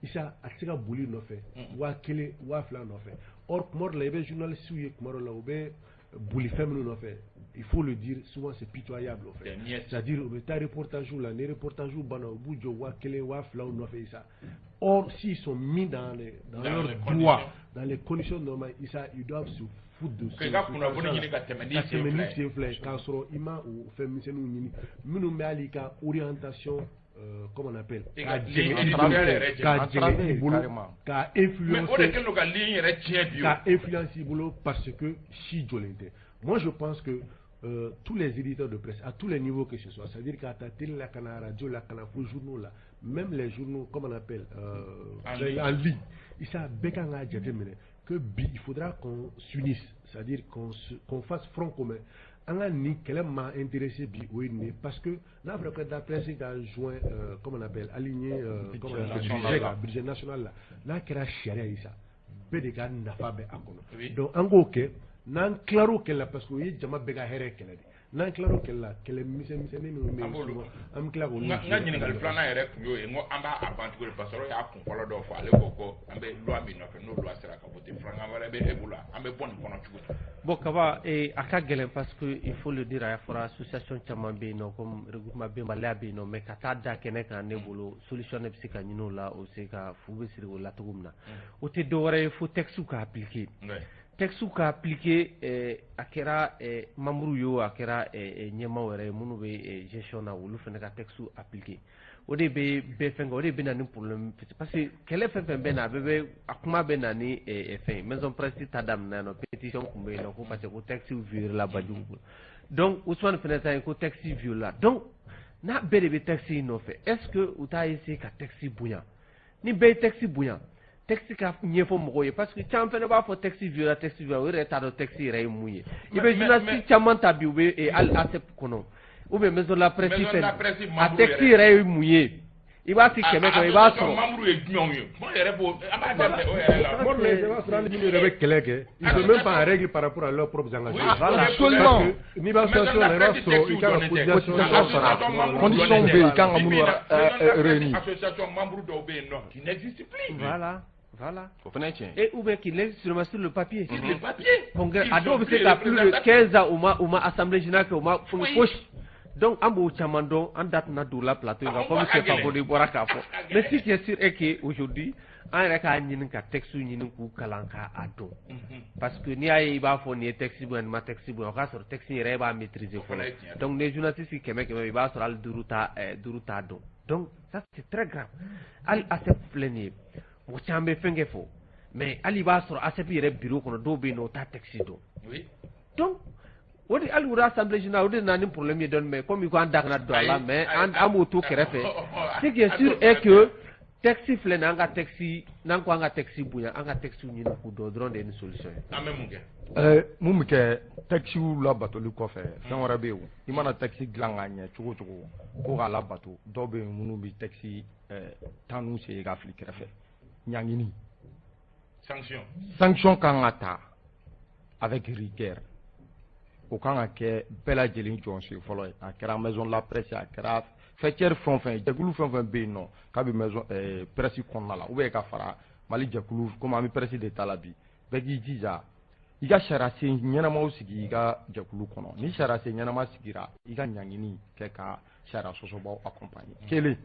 Issa, a tɛ se ka boli nɔfɛ 1000, 2000 nɔfɛ. Or tuma dɔ la, i bɛ journaliste ye, tuma dɔ la, u bɛ boli fɛn minnu nɔfɛ, il faut le dire, souvent c'est pitoyable au fait. C'est-à-dire u bɛ taa reportage la, ni reportage banna, u b'u jɔ 1000, 2000 nɔfɛ, Issa. Or s'ils sont mis dans Dans leurs les droits, conditions. Dans les conditions normales, Issa, ils doivent se foutre de K'i ka kunnafoni ɲini ka tɛmɛ n'i ka sen tɛmɛ fila n'i ye. sen fila ye, k'a sɔrɔ i ma o fɛn misɛnninw ɲini minnu bɛ hali ka orientation, comment on appelle, I k'a ka jɛngɛ ligne i bolo, éditoriale yɛrɛ jɛngɛ. k'a jɛngɛ i Entravé, bolo, carrément. k'a Mais o de influencer, kɛlen don ka ligne yɛrɛ tiɲɛ bi o. k'a influence i bolo, parce que si jɔlen tɛ. Moi, je pense que tous les éditeurs de presse, à tous les niveaux que ce soit, c'est-à-dire k'a ta télé la, ka na radio la, ka na fo journaux la, même les journaux, comment on appelle, En ligne. en ligne, Issa, bɛɛ kan k'a jateminɛ que bi, il faudra qu'on s'unisse, c'est-à-dire qu'on fasse front commun. An ka nin kɛlɛ m'a intéressé bi, o ye nin ye, parce que n'a fɔra que la presse ka joint, comment on appelle, aligné, comment on appelle, national budget la. kan, budget national la, n'a kɛra sariya ye sa, bɛɛ de ka nafa bɛ a kɔnɔ. Donc an k'o kɛ, n'an tilar'o kɛlɛ la, parce que o ye jama bɛɛ ka hɛrɛ kɛlɛ de, n'an tilar'o kɛlɛ la, kɛlɛ misɛn misɛnnin minnu bɛ An yen b'olu souvent, an bɛ tila k'olu N ka jouer. ɲininkali filanan yɛrɛ tun y'o ye, n ko an b'a a ban cogo di? Parce que o y'a kun fɔlɔ dɔw fɔ, ale ko ko an bɛ loi min nɔfɛ, n'o loi sera ka voter, filanan wɛrɛ bɛ e bolo, an bɛ bɔ nin kɔnɔ cogo di? Bon, Kaba, a ka gɛlɛn, parce que il faut le dire, a y'a fɔra association caman bɛ yen nɔ, comme regroupement bɛnbaliya bɛ yen nɔ, mais ka taa da kɛnɛ kan, ne bolo solution de bɛ se ka ɲini o la, o bɛ se ka fu bɛ siri o la cogo min na, o tɛ dɔwɛrɛ ye fo texte ka appliquer. Texte ka appliquer, a kɛra membre ye o, a kɛra ɲɛmaaw yɛrɛ ye minnu bɛ gestion na, olu fana ka texte appliquer, o de bɛ bɛɛ fɛn kɛ, o de bɛ na ni problème, parce que kɛlɛ fɛn fɛn bɛ na, a bɛɛ bɛ a kuma bɛ na ni fɛn ye. Maison presse ta daminɛ nɔ, pétition tun bɛ yen nɔ ko parce que ko texte violé la Banjugu bolo. Donc Ousmane fana ta ye ko texte violé la. Donc n'a bɛɛ de bɛ texte in nɔfɛ, est ce que u t'a essayer ka texte bonya? Ni bɛɛ ye texte bonya, texte ka ɲɛfɔ mɔgɔw ye, parce que caman fana b'a fɔ texte violé, texte violé, o yɛrɛ t'a dɔn texte yɛrɛ ye mun ye. I bɛ journaliste caman ta bi, u bɛ hali ACEP kɔnɔ ou bien maison de la presse Maison de fɛn, la presse a membre texte yɛrɛ. yɛrɛ ye mun ye? I b'a ci 100 100, i b'a sɔrɔ Membre ye jumɛnw ye? Kuma yɛrɛ b'o, an b'a daminɛ o yɛrɛ la. Tuma dɔ la, i b'a sɔrɔ hali minnu yɛrɛ bɛ kɛlɛ kɛ, ils sont même pas en règle par rapport à leurs propres engagements. Voilà. Absolument. Parce que n'i bɛ association la, i b'a sɔrɔ i kan ka cotisation sara. Condition bɛ yen, i kan ka minnu réunir. Association membre dɔw bɛ yen nɔ qui n'existe plus. Voilà. O fana ye tiɲɛ. Et ou bien qu'il existe seulement sur le papier. Sur le papier. Congrès Ils a dɔw sont bɛ se ka plus plus de 15 ans, u ma assemblée générale kɛ, u ma fosi. Donc an b'o caman dɔn, an da tɛna don o la plateau in kan, Ah, comme a ka Cheikh gɛlɛn. Fabodi bɔra k'a fɔ. A ka Mais gɛlɛn. ce qui est sûr est que aujourd'hui, an yɛrɛ k'a ɲini ka texte ɲini k'u kalan k'a dɔn, parce que n'i y'a ye i b'a fɔ nin ye texte bonya, nin ma texte bonya, o k'a sɔrɔ texte yɛrɛ e b'a maîtriser O fana fɔlɔ. ye tiɲɛ ye. Donc ni journaliste 100 100, i b'a sɔrɔ hali duuru t'a duuru t'a dɔn. Donc ça, c'est très grave. Hali ACEP filɛ nin ye, mɔgɔ caman bɛ fɛn kɛ fɔ, mais hali i b'a sɔrɔ ACEP yɛrɛ bureau kɔnɔ, dɔw bɛ yen nɔ, o t'a texte dɔn. Donc o de hali o assemblée générale, o de nana ni problème ye dɔɔni, mais comme i ko an da kana don a la, Ayi, mais ayi, an b'o to kɛrɛfɛ. Ce qui est sûr an t'o est que texte filɛ nin ye, an ka texte, n'an ko an ka texte bonya, an ka texte ɲini k'u dɔn dɔrɔn de ye ni solution ye. An bɛ mun kɛ? Mun bɛ kɛ texte labatoli kɔfɛ, fɛn wɛrɛ bɛ yen o. I mana texte dilan k'a ɲɛ cogo o cogo ko k'a labato, dɔw bɛ yen minnu bɛ texte tan n'u sen k'a fili kɛrɛfɛ, ɲangini. Sanction. Sanction kan ka ta avec rigueur, o kan ka kɛ bɛɛ lajɛlen jɔnsen fɔlɔ ye. A kɛra maison de la presse, a kɛra faîtière fɛn o fɛn ye, jɛkulu fɛn o fɛn bɛ yen nɔ k'a bɛ maison presse kɔnɔna la, ou bien ka fara Mali jɛkulu, komi an bɛ presse de ta la bi, bɛɛ k'i jija i ka sariyasen ɲɛnamaw sigi i ka jɛkulu kɔnɔ. Ni sariyasen ɲɛnama sigira, i ka ɲangini kɛ ka sariya sɔsɔbaw accompagner. Kelen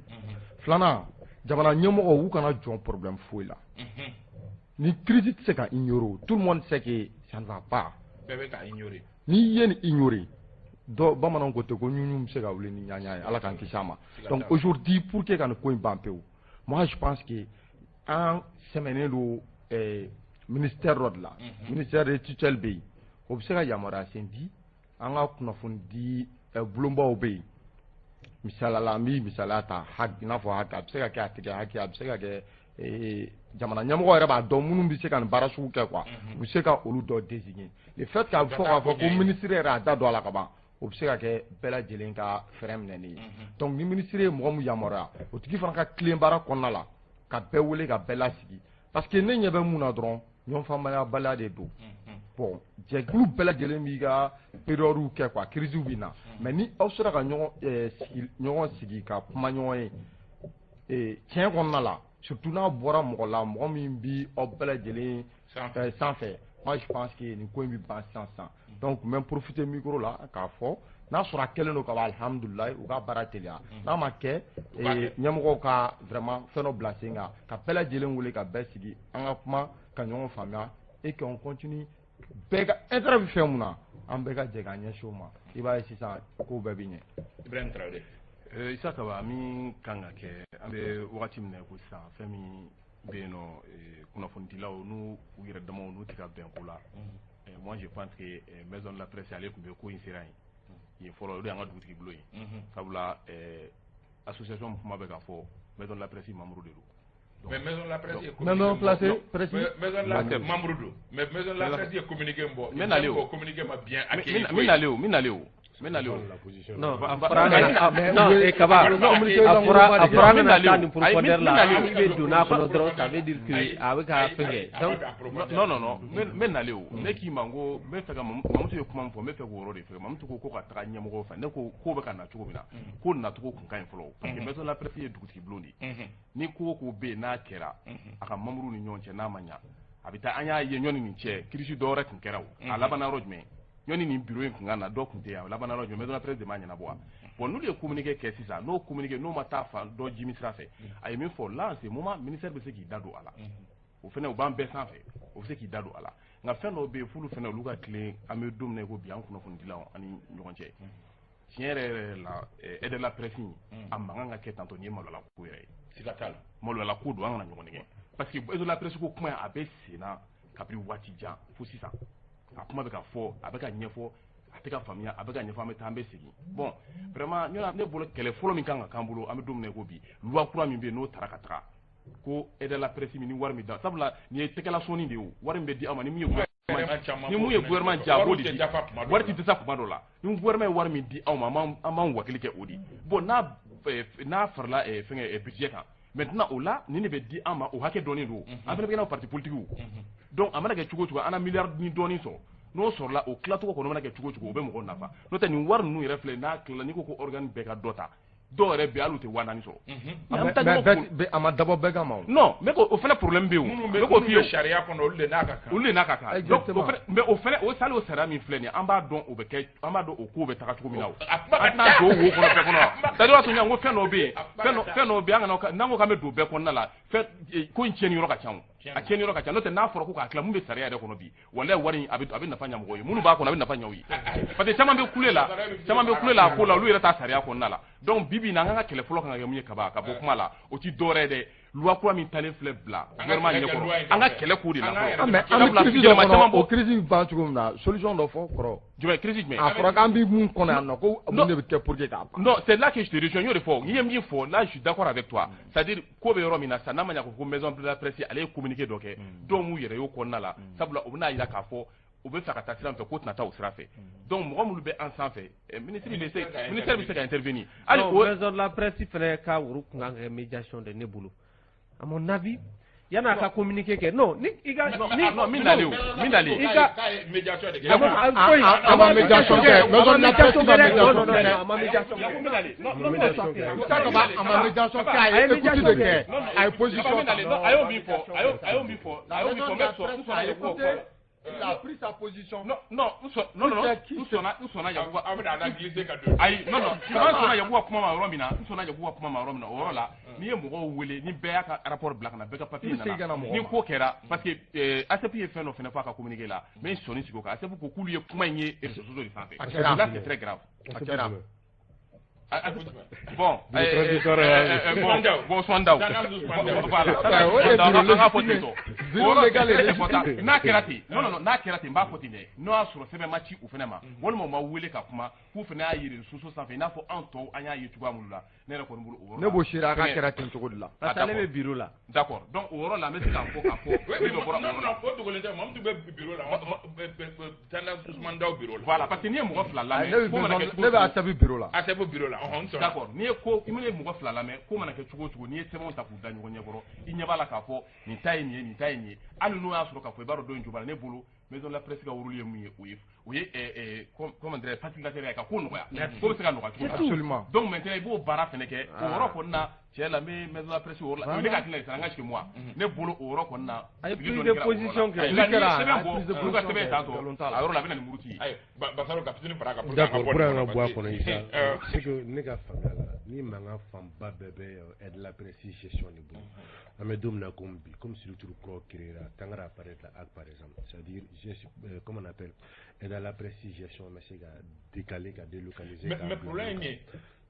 filanan, jamana ɲɛmɔgɔw, u kana jɔn problème foyi la. Ni crise tɛ se ka ignorer, tout le monde sait que ça ne va pas. Bɛɛ bɛ ka ignorer. N'i ye nin ignorer dɔ, bamananw ko ten ko ɲuɲu bɛ se ka wuli ni ɲaɲa ye, Ala k'an kisi a ma. Donc aujourd'hui, pour que ka nin ko in ban pewu, moi je pense que an sɛmɛnen don ministère dɔ de la, ministère de tutelle bɛ yen. O bɛ se ka yamaruya sen di an ka kunnafoni di bulonbaw bɛ yen. Misaliya la, an bɛ misaliya ta i n'a fɔ HAC, a bɛ se ka kɛ a tɛ kɛ HAC, a bɛ se ka kɛ jamana ɲɛmɔgɔ yɛrɛ b'a dɔn minnu bɛ se ka nin baara sugu kɛ quoi, u bɛ se ka olu dɔ désigner. Le fait k'a fɔ k'a fɔ ko ministre yɛrɛ a da don a la ka ban, o bɛ se ka kɛ bɛɛ lajɛlen ka fɛɛrɛ minɛnen ye. Donc ni ministre ye mɔgɔ min yamaruya, o tigi fana ka tilen baara kɔnɔna la ka bɛɛ wele ka bɛɛ lasigi, parce que ne ɲɛ bɛ mun na dɔrɔn, ɲɔgɔn faamuya de don. Bon, jɛkulu bɛɛ lajɛlen b'i ka période kɛ quoi, crise bɛ na, mais ni aw sera ka ɲɔgɔn sigi ka kuma ɲɔgɔn ye tiɲɛ kɔnɔna la, surtout n'a bɔra mɔgɔ la, mɔgɔ min bi aw bɛɛ lajɛlen sanfɛ, moi je pense que nin ko in bɛ ban sisan sisan. Donc n bɛ profiter micro la k'a fɔ, n'a sɔrɔ a kɛlen don ka ban, alihamudulilayi, u ka baara teliya. N'a ma kɛ, ɲɛmɔgɔw ka vraiment fɛn dɔ bila sen kan ka bɛɛ lajɛlen wele ka bɛɛ sigi, an ka kuma ka ɲɔgɔn faamuya et qu'on continue. Bɛɛ ka intérêt bɛ fɛn mun na, an bɛɛ ka jɛ k'an ɲɛsin o ma. I b'a ye sisan kow bɛɛ bɛ ɲɛ. Ibrahim Traoré. Issa Kaba, min kan ka kɛ, an bɛ wagati min na ko sisan, fɛn min bɛ yen nɔ, kunnafonidilaw n'u u yɛrɛ damaw n'u tɛ ka bɛn ko la, moi je pense que maison de la presse, ale tun bɛ ko in sera yen yen fɔlɔ, o de y'an ka dugutigi bulon ye, sabula association min kuma bɛ ka fɔ, maison de la presse membre de don. Mais maison de la presse ye maison de la presse, maison de la presse membre don, mais maison de la presse ye communiqué bɔ. N bɛ nalen o. Communiqué ma bien accueilli. N bɛ nalen o, n bɛ nalen o. Non, a fɔra, non, e Kaba, a fɔra an kana taa nin profondeur la. An bɛ don n'a kɔnɔ dɔrɔn, ça veut dire que a bɛ ka fɛn kɛ. Donc non, non, non, n bɛ nalen o. Ne k'i ma ko n bɛ fɛ ka Mamutu ye kuma min fɔ, n bɛ fɛ k'o yɔrɔ de fɛ. Mamutu ko ka taga ɲɛmɔgɔw fɛ, ne ko ko bɛ ka na cogo min na, ko nacogo kun ka ɲi fɔlɔ, parce que maison de la presse ye dugutigi bulon de ye. Ni ko o ko bɛ yen n'a kɛra a ka membre ni ɲɔgɔn cɛ, n'a ma ɲa, a bɛ taa. An y'a ye ɲɔni nin cɛ, crise dɔ wɛrɛ tun kɛra o, a labanna yɔrɔ jumɛn? Ɲɔni nin bureau in kun ka na, dɔ kun tɛ yan, a labanna yɔrɔ jumɛn? Maison de la presse de m'a ɲɛnabɔ wa? Bon, n'olu ye communiqué kɛ sisan, n'o communiqué n'o ma taa fan dɔ jimi sira fɛ, a ye min fɔ là, en ce moment, ministère bɛ se k'i da don a la. O fɛnɛ, o b'an bɛɛ sanfɛ, o bɛ se k'i da don a la. Nka fɛn dɔw bɛ yen f'olu fɛnɛ olu ka tilen. An bɛ don min na i ko bi, an kunnafonidilaw ani ɲɔgɔn cɛ, tiɲɛ yɛrɛ yɛrɛ la, aide de la presse in, a mankan ka kɛ tantɔ, nin ye maloyala ko yɛrɛ ye. Siga t'a la. Maloyala ko don, an kana ɲɔgɔn nɛgɛ, parce que aide de la presse ko kuma a bɛ sen na kabini waati jan fo sisan. A kuma bɛ ka fɔ, a bɛ ka ɲɛfɔ, a tɛ ka faamuya, a bɛ ka ɲɛfɔ, an bɛ taa, an bɛ segin. Bon, vraiment, ne bolo, kɛlɛ fɔlɔ min kan ka k'an bolo, an bɛ don min na i ko bi, loi kura min bɛ yen n'o taara ka taga ko aide de la presse min ni wari min da, sabula nin ye tɛgɛlasɔnni de ye o, wari min bɛ di aw ma, ni mun ye gouvernement ja, a b'o de di, wari ti dɛsɛ kuma dɔ la. Ni gouvernement ye wari min di aw ma, an b'an wakili kɛ o de. Bon, n'a farala fɛngɛ budget kan maintenant, o la nin de bɛ di an ma, o hakɛ dɔɔnin don. An fana bɛ kɛ n'a parti politique. Donc a mana kɛ cogo o cogo, an na miliyari ni dɔɔnin sɔrɔ, n'o sɔrɔla, o tilacogo kɔnɔ mana kɛ cogo o cogo, o bɛ mɔgɔw nafa. N'o tɛ, nin wari ninnu yɛrɛ filɛ, n'a tilala, n'i ko ko organe bɛɛ ka dɔ ta, dɔw yɛrɛ bɛ yen, hali u tɛ 4000 sɔrɔ. Mais a ma dabɔ bɛɛ kama o. Non, mais o fana problème bɛ yen o. Minnu bɛ minnu bɛ sariya kɔnɔ, olu de n'a ka kan. Olu de n'a ka kan. Donc o fana, mais o fana, o sali, o sariya min filɛ nin ye, an b'a dɔn o bɛ kɛ, an b'a dɔn o ko bɛ taga cogo min na o. A kuma ka An tɛna don wo kɔnɔ bɛɛ kɔnɔ. C'est à dire, o y'a sɔrɔ n ko fɛn dɔw bɛ yen, fɛn dɔw bɛ yen, an kana n'an ko k'an bɛ don bɛɛ kɔnɔna la, fɛn ko in tiɲɛni yɔrɔ ka ca o. A tiɲɛni yɔrɔ ka ca. N'o tɛ, n'a fɔra ko k'a tila, mun bɛ sariya yɛrɛ kɔnɔ bi, walayi, wari in a bɛ nafa ɲɛ mɔgɔw ye. Minnu b'a kɔnɔ, a bɛ nafa ɲɛ u ye, parce que caman bɛ kule la, caman bɛ kule la a ko la, olu yɛrɛ t'a sariya kɔnɔna la. Donc bi bi in na, an ka kɛlɛ fɔlɔ kan ka kɛ mun ye, kaba ka bɔ kuma la, o ti dɔwɛrɛ ye dɛ, loi kura min talen filɛ bila gouvernement ɲɛkɔrɔ, an ka kɛlɛ k'o de la fɔlɔ. Mais an bɛ crise dɔ kɔnɔ, o crise bɛ ban cogo min na, solution dɔ fɔ kɔrɔ. Jumɛn crise jumɛn? A fɔra k'an bɛ mun kɔnɔ yan nɔ, ko mun de bɛ kɛ pour que k'a ban. Non, c'est là que je te rejoins. N y'o de fɔ, n'i ye min fɔ là, je suis d'accord avec toi. C'est-à-dire ko bɛ yɔrɔ min na sisan, n'a ma ɲɛ ko maison de la presse, ale ye communiqué dɔ kɛ, dɔw m'u yɛrɛ y'o kɔnɔna la, sabula o bɛna jira k'a fɔ u bɛ fɛ ka taa sira min fɛ, ko tɛna taa o sira fɛ. Donc mɔgɔ minnu bɛ an sanfɛ, ministre bɛ se, ministère bɛ se ka intervenir. Hali o maison de la presse fɛnɛ ka woro kun kan ka kɛ médiation de ne bolo, à mon avis, yan'a ka communiqué kɛ. Non, ni i ka ni non, min nalen o, min nalen. I ka médiation de kɛ. A ma médiation kɛ, maison de la presse ma médiation Non, non, kɛ. a ma médiation kɛ. A ma médiation kɛ, a ye écoute de kɛ, a ye position ta. A y'o min fɔ, a y'o min fɔ, a y'o min fɔ, n bɛ sɔn, n sɔnna Yakuba kuma la. Il a pris sa position. Non, non, n sɔn, non, non, n sɔnna Yakuba. Aw bɛna a la glisser ka don. Ayi, non, non, n sɔnna Yakuba kuma ma yɔrɔ min na, n sɔnna Yakuba kuma ma yɔrɔ min na, o yɔrɔ la, n'i ye mɔgɔw wele, ni bɛɛ y'a ka rapport bila ka na, bɛɛ ka papier nana, ni ko kɛra, parce que ACP ye fɛn dɔ fɛnɛ fɔ a ka communiqué la, n bɛ sɔnni sigi o kan. ACP ko k'olu ye kuma in ye réseaux sociaux de sanfɛ. Là, c'est très grave. A kɛra. Bon, bon, Ousmane Daou. Voilà. An ka fɔ ten tɔ. N'a kɛra ten, non non non, n'a kɛra ten, n b'a fɔ ten dɛ, n'o y'a sɔrɔ sɛbɛn ma ci u fana ma, walima u ma wele ka kuma, k'u fana y'a yiri soso sanfɛ, i n'a fɔ anw tɔw an y'a ye cogoya min la, ne yɛrɛ kɔni bolo o yɔrɔ la. Ne b'o seere a ka kɛra ten cogo de la. Parce que ale bɛ bureau la. D'accord, donc o yɔrɔ la an bɛ se k'a fɔ min bɛ bɔra. Non non, o dogolen tɛ, Mamutu bɛ bureau la, Tendance Ousmane Daou bureau la. Voilà, parce que n'i ye mɔgɔ fila lamɛn, ko mana kɛ cogo o cogo. Ne bɛ ASEP bureau la. ASEP bureau la, ɔhɔn, n sɔnna. D'accord, n'i ye ko i mana mɔgɔ fila lamɛn, ko mana kɛ cogo o cogo, n'i ye sɛbɛnw ta k'u da ɲɔgɔn ɲɛkɔrɔ, i ɲɛ b'a la k'a fɔ nin ta ye nin ye, nin ta ye nin ye, hali n'o y'a sɔrɔ k'a fɔ i b'a dɔn dɔ in jo b'a la, ne bolo maison de la presse ka rôle ye mun ye, o ye comment dirais facilitateur ye ka ko nɔgɔya, ko bɛ se ka nɔgɔya cogo min. Absolument. Donc maintenant i b'o baara fɛnɛ kɛ o yɔrɔ kɔni na, tiɲɛ la n bɛ maison de la presse o yɔrɔ la, o ye ne ka hakilina ye sisan, an ka sigi moi, ne bolo o yɔrɔ kɔni na. A ye prise de position kɛ. Nka n'i ye sɛbɛn bɔ, olu ka sɛbɛn tan tɔ, a yɔrɔ la a bɛ na ni muruti ye. Ayi, Basaro ka fitinin fara a kan. D'accord, pour an ka bɔ a kɔnɔ Isa, c'est que ne ka faamuya la, ni mankan fanba bɛɛ bɛ aide la presse gestion de bolo. An bɛ don min na komi bi, comme structure kura créera, Tangara apparaît la HAC par exemple, c'est-à-dire comment on appelle, aide à la presse gestion bɛ se ka décaler, ka délocaliser. Mais problème ye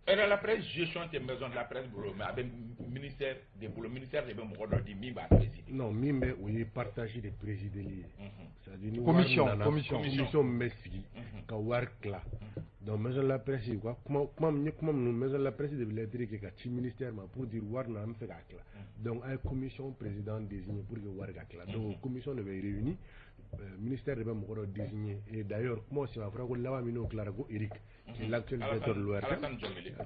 aide à la presse gestion tɛ maison de la presse bolo, mais a bɛ ministère de bolo, ministère de bɛ mɔgɔ dɔ di min b'a présider. Non, min bɛ o ye partage de présider ye, c'est-à-dire ni commission wari nana, commission commission min bɛ sigi ka wari tila. Donc maison de la presse u ka kuma kuma n ye kuma minnu, maison de la presse de bɛ lettre kɛ ka ci ministère ma pour dire wari nana, an bɛ fɛ k'a tila, donc a ye commission président désigné pour que wari ka tila. Donc commission de bɛ réuni, ministère de bɛ mɔgɔ dɔ désigné. Et d'ailleurs kuma sen a fɔra ko laban min n'o tilara ko Eric, qui est l'actuel directeur de l'ORTM,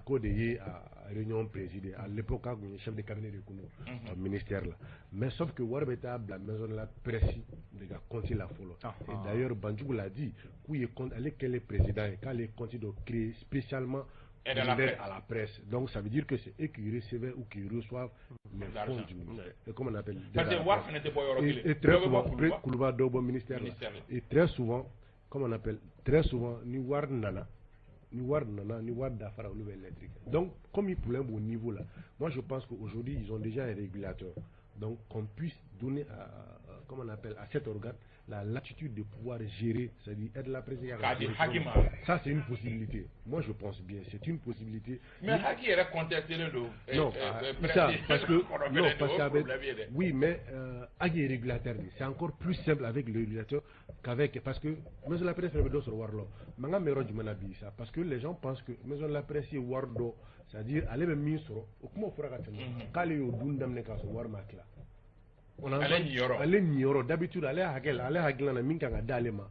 k'o de ye a réunion présidée. À l'époque k'a kun ye chef de cabinet de kun don ministère la, mais sauf que wari bɛ taa bila maison de la presse de ka compte la fɔlɔ. Et d'ailleurs Banjugu l'a dit k'u ye compte, ale kɛlen président ye, k'ale ye compte dɔ créé spécialement aide à la presse. À la presse. Donc ça veut dire que c'est eux qui recevaient ou qui reçoivent les fonds du ministère. Et comment on appelle? Parce que wari fana tɛ bɔ yɔrɔ kelen. Et très souvent, Kuluba dɔw bɔ ministère la. Et très souvent, comment on appelle? Très souvent, ni wari nana, ni wari nana, ni wari dafara, olu bɛ lettre kɛ. Donc comme il problème au niveau là, moi je pense qu'aujourd'hui ils ont déjà un régulateur. Donc qu'on puisse donner à, comment on appelle, à cet organe la latitude de pouvoir gérer, c'est-à-dire aide la presse. Ça, c'est une possibilité. Moi, je pense bien, c'est une possibilité. Mais HAC yɛrɛ contesté don. Non, ça, parce que, non, parce qu'avec, oui, mais HAC est régulateur. C'est encore plus simple avec le régulateur qu'avec, parce que maison de la presse bɛ dɔ sɔrɔ wari la. Mankan bɛ yɔrɔ jumɛn na bi sa? Parce que les gens pensent que maison de la presse ye wari dɔ, c'est-à-dire ale bɛ min sɔrɔ, o kuma fɔra ka tɛmɛ, k'ale y'o dun daminɛ k'a sɔrɔ wari ma tila. Ale niyɔrɔ. Ale niyɔrɔ d'habitude ale hakɛ la, ale hakilina na min kan ka d'ale ma.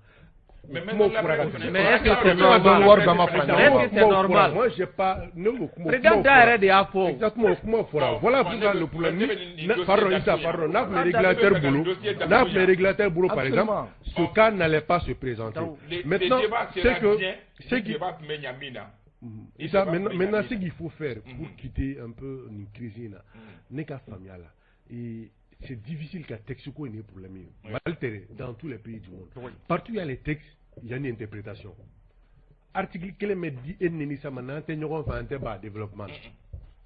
Mais maison de la presse. Mais est-ce que c'est normal? Wari bɛɛ ma fara Est-ce que c'est normal? Moi j'ai pas ne ko kuma. Président da yɛrɛ de y'a fɔ. Exactement, kuma fɔra. Voilà pourquoi le problème ni, pardon Issa, pardon, n'a tun bɛ régulateur bolo, n'a tun bɛ régulateur bolo par exemple, ce cas n'allait pas se présenter. Maintenant, c'est que ce qui débat tun bɛ ɲa min na. Issa, maintenant, ce qu'il faut faire pour quitter un peu une crise là, ne ka faamuya la, et c'est difficile qu'un texte ko ye problème ye. Mali tɛ, dans tous les pays du monde. Partout il y a les textes, il y a une interprétation. Article kelen bɛ di e ni Issa ma, n'an tɛ ɲɔgɔn fɛ, an tɛ bɛn a développement na.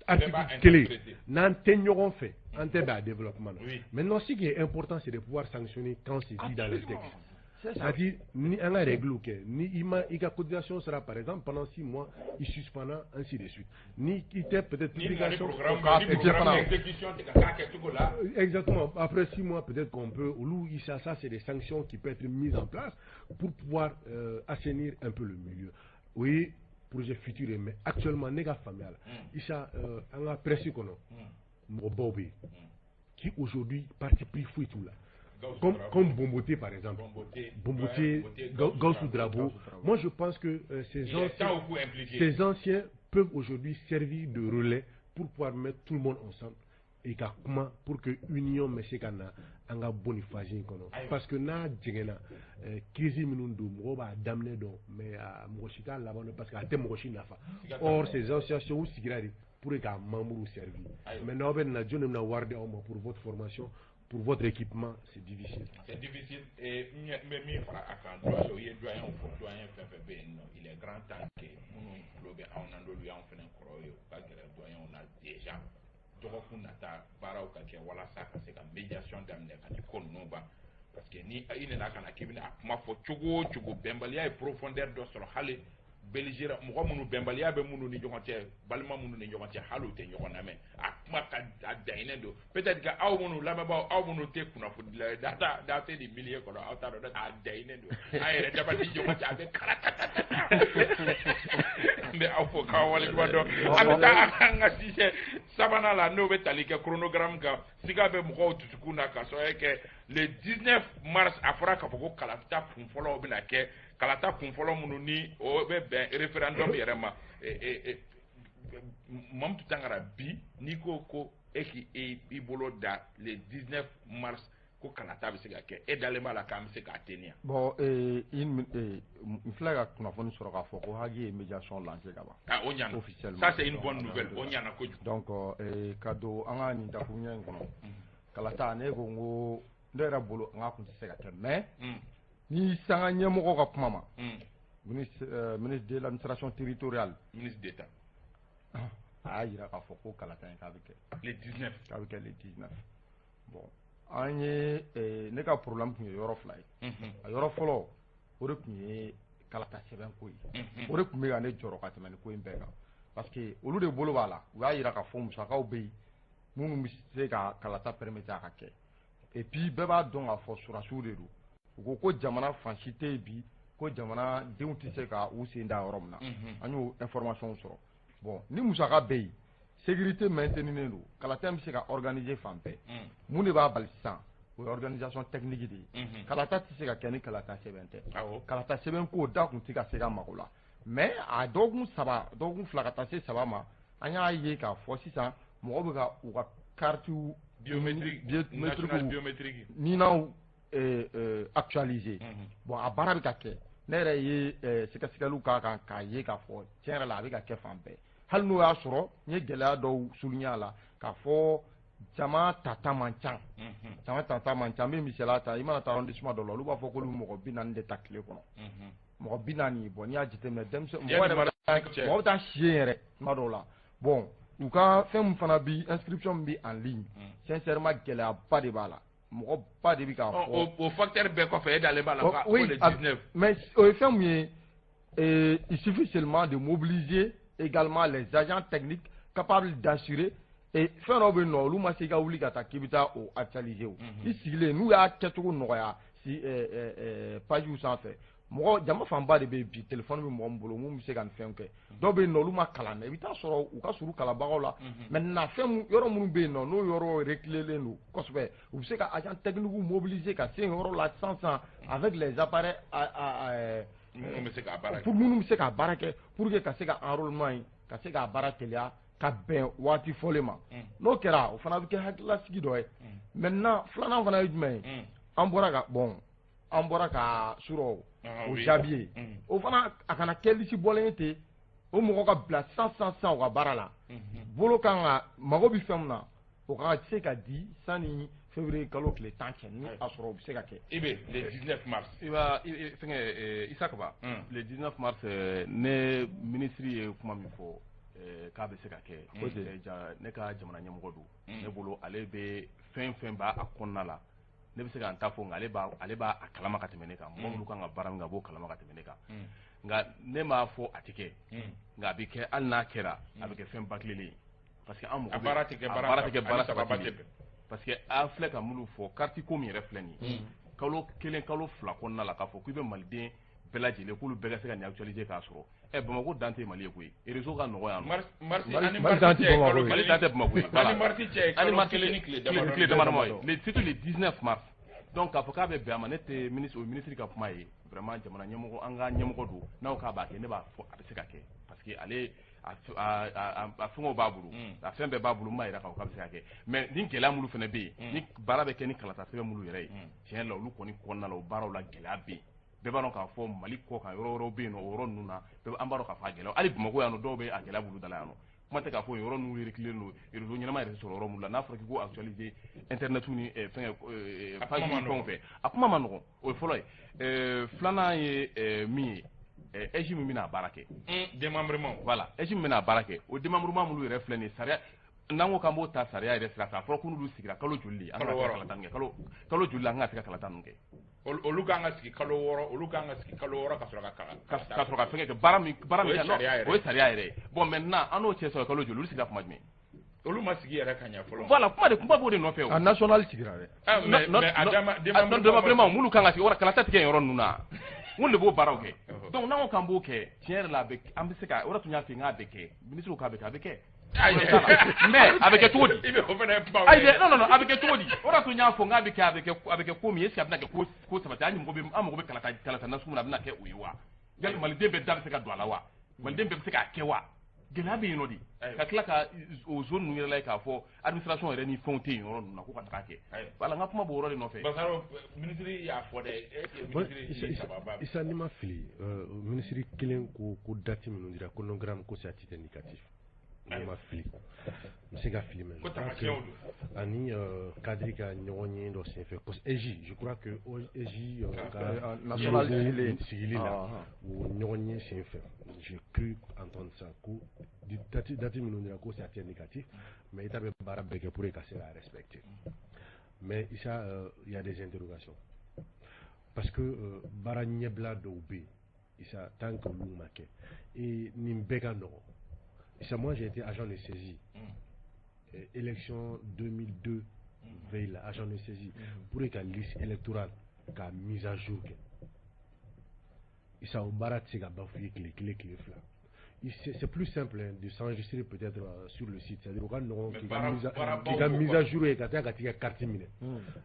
Article kelen, n'an tɛ ɲɔgɔn fɛ, an tɛ bɛn a développement na. Maintenant, ce qui est important, c'est de pouvoir sanctionner quand c'est dit dans les textes. C'est-à-dire, ni an ka règle kɛ, ni i ma i ka cotisation sara par exemple pendant 6 mois, i suspendra, ainsi de suite. Ni i tɛ peut-être publication. Exactement. Après 6 mois, peut-être qu'on peut, olu ça, ça c'est des sanctions qui peuvent être mises en place pour pouvoir assainir un peu le milieu. Oui, projet futur, mais actuellement ne ka faamuya la, Issa, an ka presse kɔnɔ, mɔgɔbaw bɛ yen qui aujourd'hui parti pris foyi t'u la. Comme Bomboté, par exemple. Bomboté, Gaussou Drabo. Moi, je pense que ces anciens peuvent aujourd'hui servir de relais pour pouvoir mettre tout le monde ensemble et ka kuma pour que union bɛ se ka na an ka bɔ nin phase in kɔnɔ. Parce que n'a jɛngɛnna, crise minnu don, mɔgɔw b'a daminɛ dɔn, mais mɔgɔ si t'a laban dɔn parce que a tɛ mɔgɔ si nafa. Or, ces associations sigira de pour que k'a membres servir. Maintenant, aw bɛ na jɔn de bɛna wari di aw ma pour votre formation, pour votre équipement? C'est difficile. C'est difficile. Et n bɛ min fara a kan, doyen, o ye doyen fɔ, doyen fɛn fɛn bɛ yen nɔ, il est grand temps que minnu tulo bɛ anw na, n'olu y'anw fɛnɛ kɔrɔ ye, u ka gɛrɛ doyenw na déjà. Dɔgɔkun nata baaraw ka kɛ walasa ka se ka médiation daminɛ ka nin ko ninnu ban, parce que ni i nana ka na k'i bɛna a kuma fɔ cogo o cogo, bɛnbaliya ye profondeur dɔ sɔrɔ, hali Belligérant mɔgɔ minnu bɛnbaliya bɛ minnu ni ɲɔgɔn cɛ, balima minnu ni ɲɔgɔn cɛ, hali u tɛ ɲɔgɔn lamɛn, a kuma ka a daɲinɛ don. Peut-être que aw minnu lamɛnbaaw, aw minnu tɛ kunnafonidila ye, da da tɛ nin milieu kɔnɔ, aw t'a dɔn, a daɲinɛ don an yɛrɛ dama ni ɲɔgɔn cɛ, a bɛ karatata. N bɛ aw fo k'aw waleɲuman dɔn. An bɛ taa an ka sujet sabanan la, n'o bɛ tali kɛ chronogramme kan. Siga bɛ mɔgɔw dusukun na ka sababu kɛ le 19 mars, a fɔra k'a fɔ ko kalata kunfɔlɔw bɛna kɛ, kalata kunfɔlɔ minnu ni o bɛ bɛn référendum yɛrɛ ma. Mamutu Tangara, bi n'i ko ko e k'i bolo da le 19 mars ko kalata bɛ se ka kɛ, e dalen b'a la k'an bɛ se k'a teliya? Bon, n filɛ ka kunnafoni sɔrɔ k'a fɔ ko HAGI ye médiation lancé ka ban. Ah, o ɲana. Officiellement. Ça, c'est une bonne nouvelle, o ɲana kojugu. Donc ka don an ka nin dakuruɲɛ in kɔnɔ, kalata, ne ko n ko ne yɛrɛ bolo an ka kun tɛ se ka kɛ, mais ni sanga ɲɛmɔgɔ ka kuma ma, ministre de l'Administration territoriale, ministre d'État, a y'a jira k'a fɔ ko kalata in k'a bɛ kɛ le 19. K'a bɛ kɛ le 19. Bon, an ye ne ka problème tun ye yɔrɔ fila ye. A yɔrɔ fɔlɔ, o de tun ye kalata sɛbɛn ko ye. O de tun bɛ ka ne jɔrɔ ka tɛmɛ nin ko in bɛɛ kan, parce que olu de bolo b'a la. U y'a jira k'a fɔ musakaw bɛ yen minnu bɛ se ka kalata permettre a ka kɛ. Et puis bɛɛ b'a dɔn k'a fɔ surasiw de don. U ko ko jamana fan si tɛ yen bi ko jamanadenw tɛ se ka u sen da yɔrɔ min na. An y'o information sɔrɔ. Bon, ni musaka bɛ yen, sécurité maintenue don, kalata bɛ se ka organiser fan bɛɛ. Mun de b'a bali sisan? O ye organisation technique de ye. Kalata tɛ se ka kɛ ni kalata sɛbɛn tɛ. Kalata sɛbɛn ko da kun tɛ ka se ka mago la, mais a dɔgɔkun 3, dɔgɔkun 2 ka taa se 3 ma, an y'a ye k'a fɔ sisan mɔgɔw bɛ ka u ka carte biométrique, biométrique ninaw actualiser. Bon, a baara bɛ ka kɛ. Ne yɛrɛ ye sɛgɛsɛgɛliw k'a kan k'a ye k'a fɔ tiɲɛ yɛrɛ la, a bɛ ka kɛ fan bɛɛ, hali n'o y'a sɔrɔ n ye gɛlɛya dɔw souligner a la k'a fɔ jama tata man ca, jama tata man ca. N bɛ misaliya ta, i mana taa arrondissement dɔ la, olu b'a fɔ k'olu mɔgɔ 40 de ta tile kɔnɔ, mɔgɔ 40. Bon, n'i y'a jateminɛ, denmisɛn mɔgɔ yɛrɛ mɔgɔ bɛ taa si yen yɛrɛ tuma dɔw la. Bon, u ka fɛn min fana bi, inscription min bi en ligne, sincèrement, gɛlɛyaba de b'a la, mɔgɔ ba de bɛ k'a fɔ. O facteur bɛɛ kɔfɛ, e dalen b'a la ko le 19? Mais o ye fɛn mun ye, il suffit seulement de mobiliser également les agents techniques capables d'assurer. Et fɛn dɔw bɛ yen nɔ, olu ma se i ka wuli ka taa k'i bɛ taa o actualiser. O i sigilen, n'u y'a kɛcogo nɔgɔya si page sanfɛ, mɔgɔ jama fanba de bɛ bi, téléphone bɛ mɔgɔ min bolo, mun bɛ se ka nin fɛnw kɛ. Dɔw bɛ yen nɔ, olu ma kalan dɛ, i bɛ taa sɔrɔ u ka surun kalanbagaw la. Maintenant, fɛn yɔrɔ minnu bɛ yen nɔ, n'o yɔrɔ reculelen don kosɛbɛ, u bɛ se ka agent technique mobiliser ka se yen yɔrɔ la sisan avec les appareils minnu bɛ se k'a baara kɛ, minnu bɛ se k'a baara kɛ, pour que ka se ka enrôlement in ka se k'a baara teliya ka bɛn waati fɔlen ma. N'o kɛra, o fana bɛ kɛ hakililasigi dɔ ye. Maintenant, filanan fana ye jumɛn ye? An bɔra ka, bon, an bɔra ka surɔ o jaabi ye, o fana a kana kɛ liste bɔlen ye ten, o mɔgɔ ka bila sisan sisan sisan u ka baara la. Bolo kan ka mago bɛ fɛn min na, o ka se ka di sanni février kalo tile 10 cɛ, ni a sɔrɔ o bɛ se ka kɛ. I bɛ le 19 mars. I b'a fɛngɛ, Isa Kaba, le 19 mars, ne ministre ye kuma min fɔ k'a bɛ se ka kɛ, ne ka jamana ɲɛmɔgɔ don, ne bolo ale bɛ fɛn fɛn b'a a kɔnɔna la, ne bɛ se ka n ta fɔ, nka ale b'a a kalama ka tɛmɛ ne kan. Mɔgɔ minnu kan ka baara min kɛ, a b'o kalama ka tɛmɛ ne kan. Nka ne m'a fɔ a tɛ kɛ, nka a bɛ kɛ. Hali n'a kɛra, a bɛ kɛ fɛn bâclélen ye, parce que an mɔgɔ a baara tɛ kɛ baara tɛ kɛ baara sabatilen, parce que an filɛ ka minnu fɔ, carte ko min yɛrɛ filɛ nin ye, kalo 1, kalo 2 kɔnɔna la, k'a fɔ k'i bɛ maliden bɛɛ lajɛlen k'olu bɛɛ ka se ka nin actualiser k'a sɔrɔ Bamakɔ dan tɛ Mali ye koyi, réseau ka nɔgɔ yan nɔ. Mali dan tɛ Bamakɔ ye, Mali dan tɛ Bamakɔ ye. Ani mars cɛ ye kalo 1 ni tile damadɔ, tile damadɔ ye, surtout le 19 mars. Donc k'a fɔ k'a bɛ bɛn a ma, ne tɛ ministre, o ye ministre ka kuma ye. Vraiment, jamana ɲɛmɔgɔ, an ka ɲɛmɔgɔ don, n'aw k'a b'a kɛ, ne b'a fɔ a bɛ se ka kɛ, parce que ale a fɛngɛw b'a bolo, a fɛn bɛɛ b'a bolo. N b'a yira k'a fɔ k'a bɛ se ka kɛ, mais ni gɛlɛya minnu fana bɛ yen, ni baara bɛ kɛ ni kalata sɛbɛn minnu yɛrɛ ye, tiɲɛ la, olu kɔni kɔnɔna la, o baaraw la gɛlɛya bɛ yen. Bɛɛ b'a dɔn k'a fɔ Mali kɔ kan, yɔrɔ wɛrɛw bɛ yen nɔ, o yɔrɔ ninnu na, an b'a dɔn k'a fɔ a gɛlɛya, hali Bamakɔ yan nɔ, dɔw bɛ a gɛlɛya b'olu da la yan nɔ. Kuma tɛ k'a fɔ yɔrɔ ninnu reculé don, réseau ɲɛnama yɛrɛ tɛ sɔrɔ yɔrɔ minnu la. N'a fɔra k'i ko actualiser internet ni fɛngɛ page ni fɛnw fɛ, a kuma ma nɔgɔn. O ye fɔlɔ ye. Filanan ye min ye, AIGE min bɛna a baara kɛ, démembrement, voilà, AIGE min bɛna a baara kɛ, o démembrement minnu yɛrɛ filɛ nin ye, sariya N'an ko k'an b'o ta sariya yɛrɛ sira fɛ, a fɔra ko n'olu sigira kalo joli an ka kalata kɛ, kalo joli an ka se ka kalata ninnu kɛ? Olu kan ka sigi kalo 6, olu kan ka sigi kalo 6 ka sɔrɔ ka fɛn kɛ baara min o ye sariya yɛrɛ ye. Bon maintenant an n'o cɛ sɔrɔ kalo joli, olu sigira kuma jumɛn? Olu ma sigi yɛrɛ ka ɲɛ fɔlɔ. Voilà, kuma b'o de nɔfɛ o. A national sigira dɛ. Mais a dama démembrement minnu kan ka sigi, o kalata tigɛ yɔrɔ ninnu na, mun de b'o baaraw kɛ? Donc n'an ko k'an b'o kɛ, tiɲɛ yɛrɛ la, an bɛ se ka o de tun y'a f'i ye k'a bɛ kɛ, ministre k'a bɛ kɛ, a bɛ kɛ. Mais a bɛ kɛ cogo di? I bɛ o fana kuma. Ayi dɛ, non, a bɛ kɛ cogo di? O de tun y'a fɔ k'a bɛ kɛ, a bɛ kɛ ko min, est ce que a bɛna kɛ ko sabati? An mago bɛ kalata nasugu min na, a bɛna kɛ o ye wa? Yali maliden bɛɛ da bɛ se ka don a la wa? Maliden bɛɛ bɛ se k'a kɛ wa? Gɛlɛya bɛ yen nɔ de. Ka tila ka o zone ninnu yɛrɛ la k'a fɔ administration yɛrɛ ni fɛnw tɛ yen yɔrɔ ninnu na ko ka taga kɛ. Voilà, n ka kuma b'o yɔrɔ de nɔfɛ. Basaro, ministre y'a fɔ dɛ, est ce que ministre ye sababa? Isa, n'i ma fili, ministre kelen ko date minnu dira, chronogramme, ko c'est à titre indicatif. Ne ma fili, n bɛ se ka fili, mais ko tamasiyɛnw don. Ani cadre ka ɲɔgɔn ye dɔ senfɛ, AIGE, je crois que AIGE ka national sigili la, o ɲɔgɔn ye senfɛ, j'ai cru entendre ça, ko date minnu dira, ko c'est à titre indicatif, mais État bɛ baara bɛɛ kɛ pour que ka se k'a respecter. Mais Isa, il y a des interrogations, parce que baara ɲɛbila dɔw bɛ yen, Isa, tant que olu ma kɛ, et nin bɛɛ ka nɔgɔn. Isa, moi j'ai été agent de saisie. Élection 2002 veille la, agent de saisie pour que liste électorale ka mise à jour kɛ. Isa, o baara tɛ se ka ban f'i ye tile kelen, tile fila. C'est plus simple, hein, de s'enregistrer peut-être sur le site, c'est-à-dire o ka nɔgɔn k'i ka mise à jour ye ka taa ka t'i ka carte minɛ.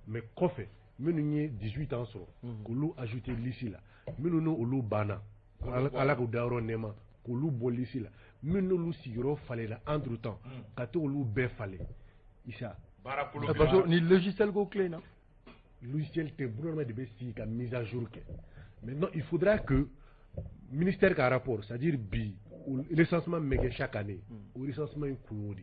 Mais kɔfɛ, minnu ye 18 ans sɔrɔ, k'olu ajouter liste la, minnu n'olu banna, Ala k'u dayɔrɔ nɛɛma, k'olu bɔ liste la, minnu n'olu sigiyɔrɔ falenna entre temps, ka to olu bɛɛ falen, Isa. Parce que ni logiciel ko clé na. Logiciel tɛ, gouvernement de bɛ sigi ka mise à jour kɛ. Maintenant, il faudra que ministère ka rapport, c'est-à-dire bi recensement min bɛ kɛ chaque année, o recensement in kun y'o de.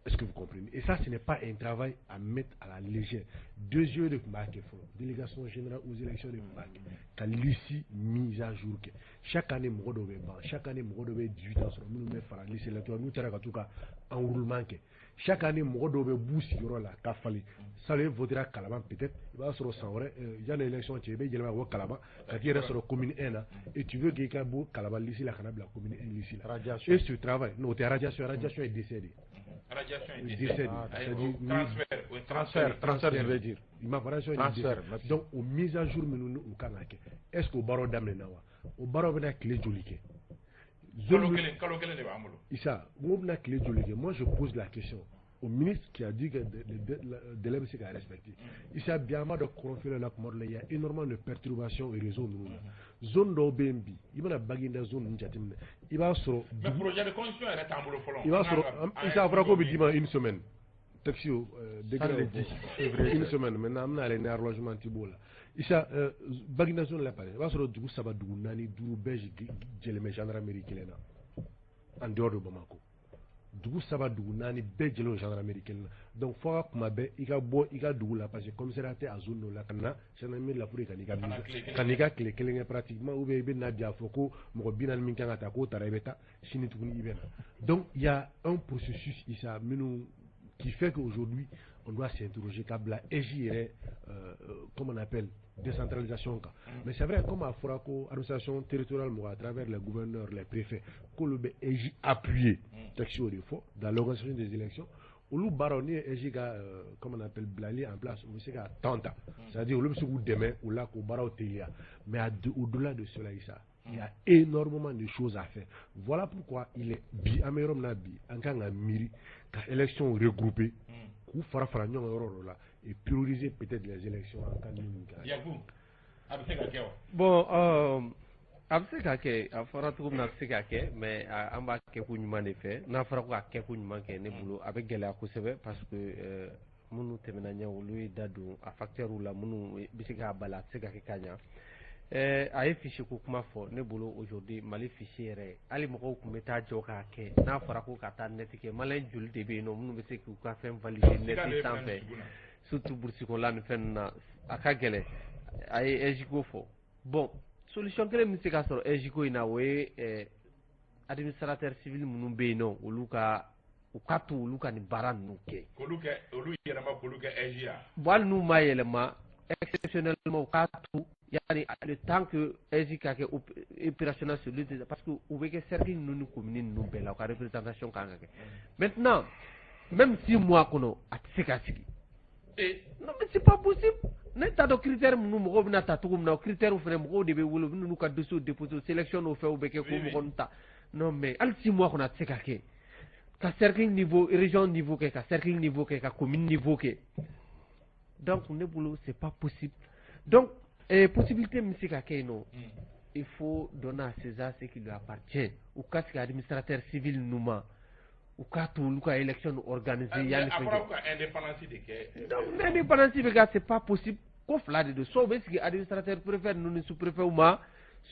Est-ce que vous comprenez? Et ça, ce n'est pas un travail à mettre à la légère. DGE de tun b'a kɛ fɔlɔ, délégation générale aux élections de tun b'a kɛ, ka liste mise à jour kɛ. Chaque année, mɔgɔ dɔw bɛ ban, chaque année, mɔgɔ dɔw bɛ 18 ans sɔrɔ, minnu bɛ fara liste électorale, n'u taara ka t'u ka enrôlement kɛ. Chaque année, mɔgɔ dɔw bɛ b'u sigiyɔrɔ la ka falen. Salon e votera Kalaban, peut-être i b'a sɔrɔ san wɛrɛ, yanni élection cɛ, i bɛ yɛlɛma ka bɔ Kalaban ka t'i yɛrɛ sɔrɔ commune 1 na, et tu veux k'i ka bɔ Kalaban liste la ka na bila commune 1 liste la. Radiation. Et ce travail, non, o tɛ radiation, radiation ye décès de ye. Radiation et décès, c'est-à-dire transfert, transfert, je veux dire. Il m'a radiation transfert. Donc o mise à jour minnu u kan ka kɛ, est-ce que o baaraw daminɛna wa? O baaraw bɛna tile joli kɛ? Kalo kelen de b'an bolo. Isa, n ko bɛna tile joli kɛ? Moi, je pose la question au ministre qui a dit que le délai bɛ se ka respecter. Isa, bi an b'a dɔn kɔrɔnfɛla la, kuma dɔ la, il y a énormément de perturbations réseau ninnu na. Zone dɔw bɛ yen bi, i bɛna Baginda zone ninnu jateminɛ, i b'a sɔrɔ. Mais projet de constitution yɛrɛ t'an bolo fɔlɔ. I b'a sɔrɔ, Isa, a fɔra k'o bɛ d'i ma une semaine. Texte décret une semaine. Maintenant, an bɛna aller ni arrangement ti b'o la. Isa, Baginda zone la, par exemple, i b'a sɔrɔ dugu saba, dugu naani, duuru bɛɛ jɛlen bɛ gendarmerie kelen na, en dehors de Bamako. Dugu saba, dugu naani bɛɛ jɛlen don gendarmerie kelen na. Donc fo ka kuma bɛɛ i ka bɔ i ka dugu la, parce que commissariat tɛ a zone dɔ la, ka na gendarmerie la pour que ka n'i ka tile kelen kɛ pratiquement, ou bien i bɛ na bi, a fɔ ko mɔgɔ 40 min kan ka taa, k'o taara, i bɛ taa sini tuguni, i bɛ na. Donc il y a un processus, Isa, minnu qui fait qu'aujourd'hui on doit s'interroger ka bila AIGE yɛrɛ, comment on appelle, décentralisation kan. Mais c'est vrai, comme a fɔra ko administration territoriale mɔgɔ, à travers les gouverneurs, les préfets, k'olu bɛ AIGE appuyer, texte y'o de fɔ, dans l'organisation des élections. Olu baaraw, ni ye AIGE ka comment on appelle, bilali en place, u bɛ se ka temps ta, c'est-à-dire olu bɛ se k'u dɛmɛ o la k'o baaraw teliya. Mais au-delà de cela, Isa, il y a énormément de choses à faire. Voilà pourquoi il est bi, an bɛ yɔrɔ min na bi, an kan ka miiri ka élection regrouper, k'u fara fara ɲɔgɔn yɔrɔ dɔ la, et prioriser peut-être les élections en cas minnu kɛra. Yaku, a bɛ se ka kɛ wa? Bon, a bɛ se ka kɛ, a fɔra cogo min na, a bɛ se ka kɛ, mais an b'a kɛ ko ɲuman de fɛ. N'a fɔra ko ka kɛ ko ɲuman kɛ, ne bolo a bɛ gɛlɛya kosɛbɛ, parce que minnu tɛmɛna ɲɛ, olu ye da don a facteurs la minnu bɛ se k'a bali a tɛ se ka kɛ ka ɲa. A ye fichier ko kuma fɔ. Ne bolo, aujourd'hui, Mali fichier yɛrɛ, hali mɔgɔw tun bɛ taa jɔ k'a kɛ, n'a fɔra ko ka taa net kɛ, malien joli de bɛ yen nɔ minnu bɛ se k'u ka fɛn valider net sanfɛ, surtout brousse kɔnɔla ni fɛn ninnu na, a ka gɛlɛn. A ye AIGE ko fɔ. Bon, solution kelen min bɛ se ka sɔrɔ AIGE ko in na, o ye administrateur civil minnu bɛ yen nɔ, olu ka U ka to olu ka nin baara ninnu kɛ. K'olu kɛ, olu yɛlɛma, k'olu kɛ AIGE ya. Bon, hali n'u ma yɛlɛma, exceptionnellement u k'a to yanni le temps que AIGE ka kɛ opérationnel sur l'île, parce que u bɛ kɛ cercle ninnu ni commune ninnu bɛɛ la, u ka représentation kan ka kɛ. Maintenant, même 6 mois kɔnɔ, a tɛ se ka sigi. Non, mais c'est pas possible. Ne t'a dɔn critère minnu mɔgɔw bɛna ta cogo min na. O critère fana, mɔgɔw de bɛ wele, u bɛ n'u ka dossier déposer, sélection n'o fɛnw bɛ kɛ k'o mɔgɔ ninnu ta. Non, mais hali 6 mois kɔnɔ, a tɛ se ka kɛ ka cercle niveau, région niveau kɛ, ka cercle niveau kɛ, ka commune niveau kɛ. Donc ne bolo, c'est pas possible. Donc possibilité min bɛ se ka kɛ yen nɔ, il faut donner à César ce qui lui appartient. U ka sigi administrateur civil ninnu ma, u k'a to olu ka élection organiser yanni. A fɔra ko ka indépendance de kɛ. Donc indépendance bɛ kɛ, c'est pas possible. Ko fila de don: soit u bɛ sigi administrateur préfet ninnu ni sous préfet ma,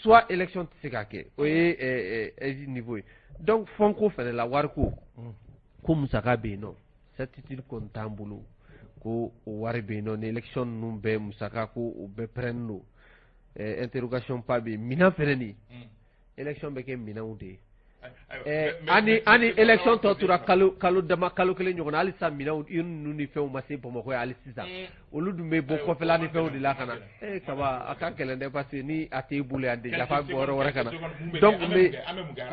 soit élection tɛ se ka kɛ. O ye AIGE niveau ye. Donc fond ko fɛnɛ la, wariko ko musaka bɛ yen nɔ, certitude kɔni t'an bolo ko o wari bɛ yen nɔ. Ni élection ninnu bɛɛ musaka ko o bɛɛ pɛrɛnnen don, interrogation pas bɛ yen. Minɛn fɛnɛ nin, élection bɛ kɛ minɛnw de ye. Ani élection tɔ tora kalo dama, kalo kelen ɲɔgɔn na, halisa minɛnw, urne ninnu ni fɛnw ma se Bamakɔ yan hali sisan. Olu dun bɛ bɔ kɔfɛla ni fɛnw de la ka na. Kaba, a ka gɛlɛn dɛ, parce que ni a t'e bolo yan déjà, f'a bɛ bɔ yɔrɔ wɛrɛ ka na.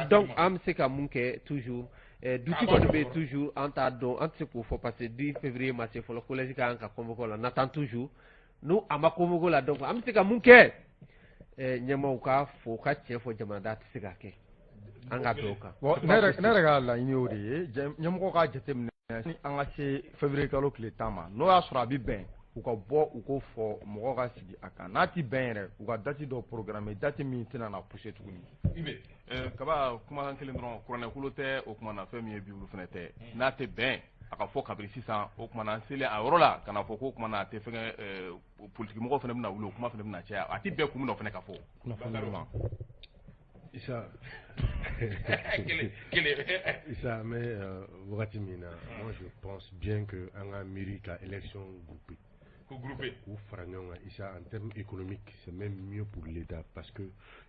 Donc an bɛ se ka mun kɛ? Toujours doute kɔni bɛ toujours, an t'a dɔn, an tɛ se k'o fɔ, parce que 10 février ma se fɔlɔ. Collège ka kan ka convoquer o la, on attend toujours. N'u a ma convoquer la, donc an bɛ se ka mun kɛ? Ɲɛmaaw k'a fɔ, u ka tiɲɛ fɔ jamana, tɛ se ka kɛ, an ka bɛn o kan. Bon, ne yɛrɛ ka laɲini y'o de ye. Ɲɛmɔgɔ k'a jateminɛ ni an ka se février kalo tile 10 ma, n'o y'a sɔrɔ a bɛ bɛn, u ka bɔ u k'o fɔ, mɔgɔw ka sigi a kan. N'a ti bɛn yɛrɛ, u ka date dɔ programmer, date min tɛna na pousser tuguni. Ibe Kaba, kumakan kelen dɔrɔn. Kuranɛkolo tɛ o kuma na, fɛn min ye Bible fana tɛ. N'a tɛ bɛn, a ka fɔ kabini sisan. O kuma na, an selen a yɔrɔ la, ka na fɔ ko o kuma na a tɛ fɛngɛ, politique mɔgɔw fana bɛna wuli, o kuma fana bɛna caya. A tɛ bɛn kun min na, o fana ka fɔ. Kunnafoni ma. Isa. Kelen kelen. Isa, mais wagati min na, moi je pense bien que an ka miiri ka élection groupée. Ko groupé. K'u fara ɲɔgɔn kan, Isa, en termes économiques, c'est même mieux pour l'État, parce que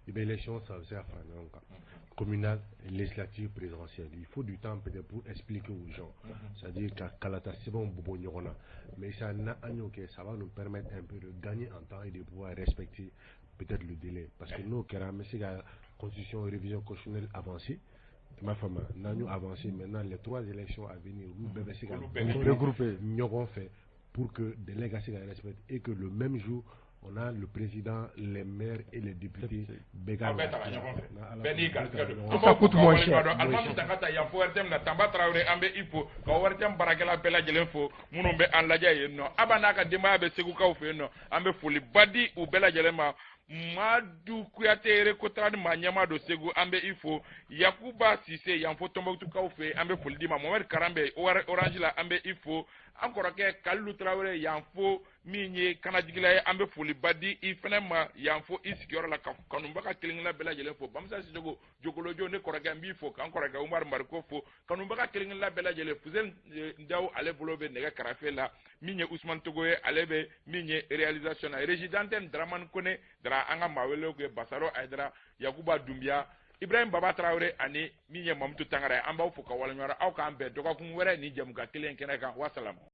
i bɛ élection san, bɛ se ka fara ɲɔgɔn kan, communale, législative, présidentielle. Il faut du temps peut-être pour expliquer aux gens, c'est-à-dire ka kalata sɛbɛnw bɔ ɲɔgɔn na. Mais Isa, n'an y'o kɛ, ça va nous permettre un peu de gagner en temps et de pouvoir respecter peut-être le délai, parce que n'o kɛra, an bɛ se ka constitution, révision constitutionnelle avancée. I m'a faamu? N'an y'o avancé, maintenant les trois élections à venir, olu bɛɛ bɛ se ka regrouper ɲɔgɔn fɛ pour que délai ka se ka respecter et que le même jour on a le président, les maires et les députés. Bɛɛ ka Aw bɛɛ ta ɲɔgɔn fɛ, bɛɛ n'i garisɛgɛ don. Ça coûte moins cher. Alimami Takata yan fo ORTM na, Tanba Tarawele, an bɛ i fo ka ORTM baarakɛla bɛɛ lajɛlen fo minnu bɛ an lajɛ yen nɔ. Aba n'a ka denbaya bɛ Segukaw fɛ yen nɔ, an bɛ foliba di u bɛɛ lajɛlen ma. Madu Kuyate Rekotara ni maa ɲɛmaa don Segu, an bɛ i fo. Yakuba Sise yan fo Tɔnbɔkutukaw fɛ yen, an bɛ foli d'i ma. Mohamed Karanbɛ Orange la, an bɛ i fo. An kɔrɔkɛ Kalilu Tarawele yan fo, min ye kanajigila ye, an bɛ foliba di i fɛnɛ ma yan fo i sigiyɔrɔ la, ka kanubaga kelen kelenna bɛɛ lajɛlen fo. Bamusa Sisoko Jokolojo, ne kɔrɔkɛ, n b'i fo, k'an kɔrɔkɛ Umaru Mariko fo, kanubaga kelen kelenna bɛɛ lajɛlen. Fuseni Dawu, ale bolo bɛ nɛgɛ karafe la. Min ye Usumani Togo ye, ale bɛ min ye réalisation na, régie d'antenne Dramane Kone Dara. An ka maa welew ye Basaro Ayidara, Yakuba Dunbiya, Ibrahim Baba Tarawele ani min ye Mamutu Tangara ye. An b'aw fo ka waleɲuman. Aw k'an bɛn dɔgɔkun wɛrɛ ni jɛmukan kelen kɛnɛ kan. Wasalam.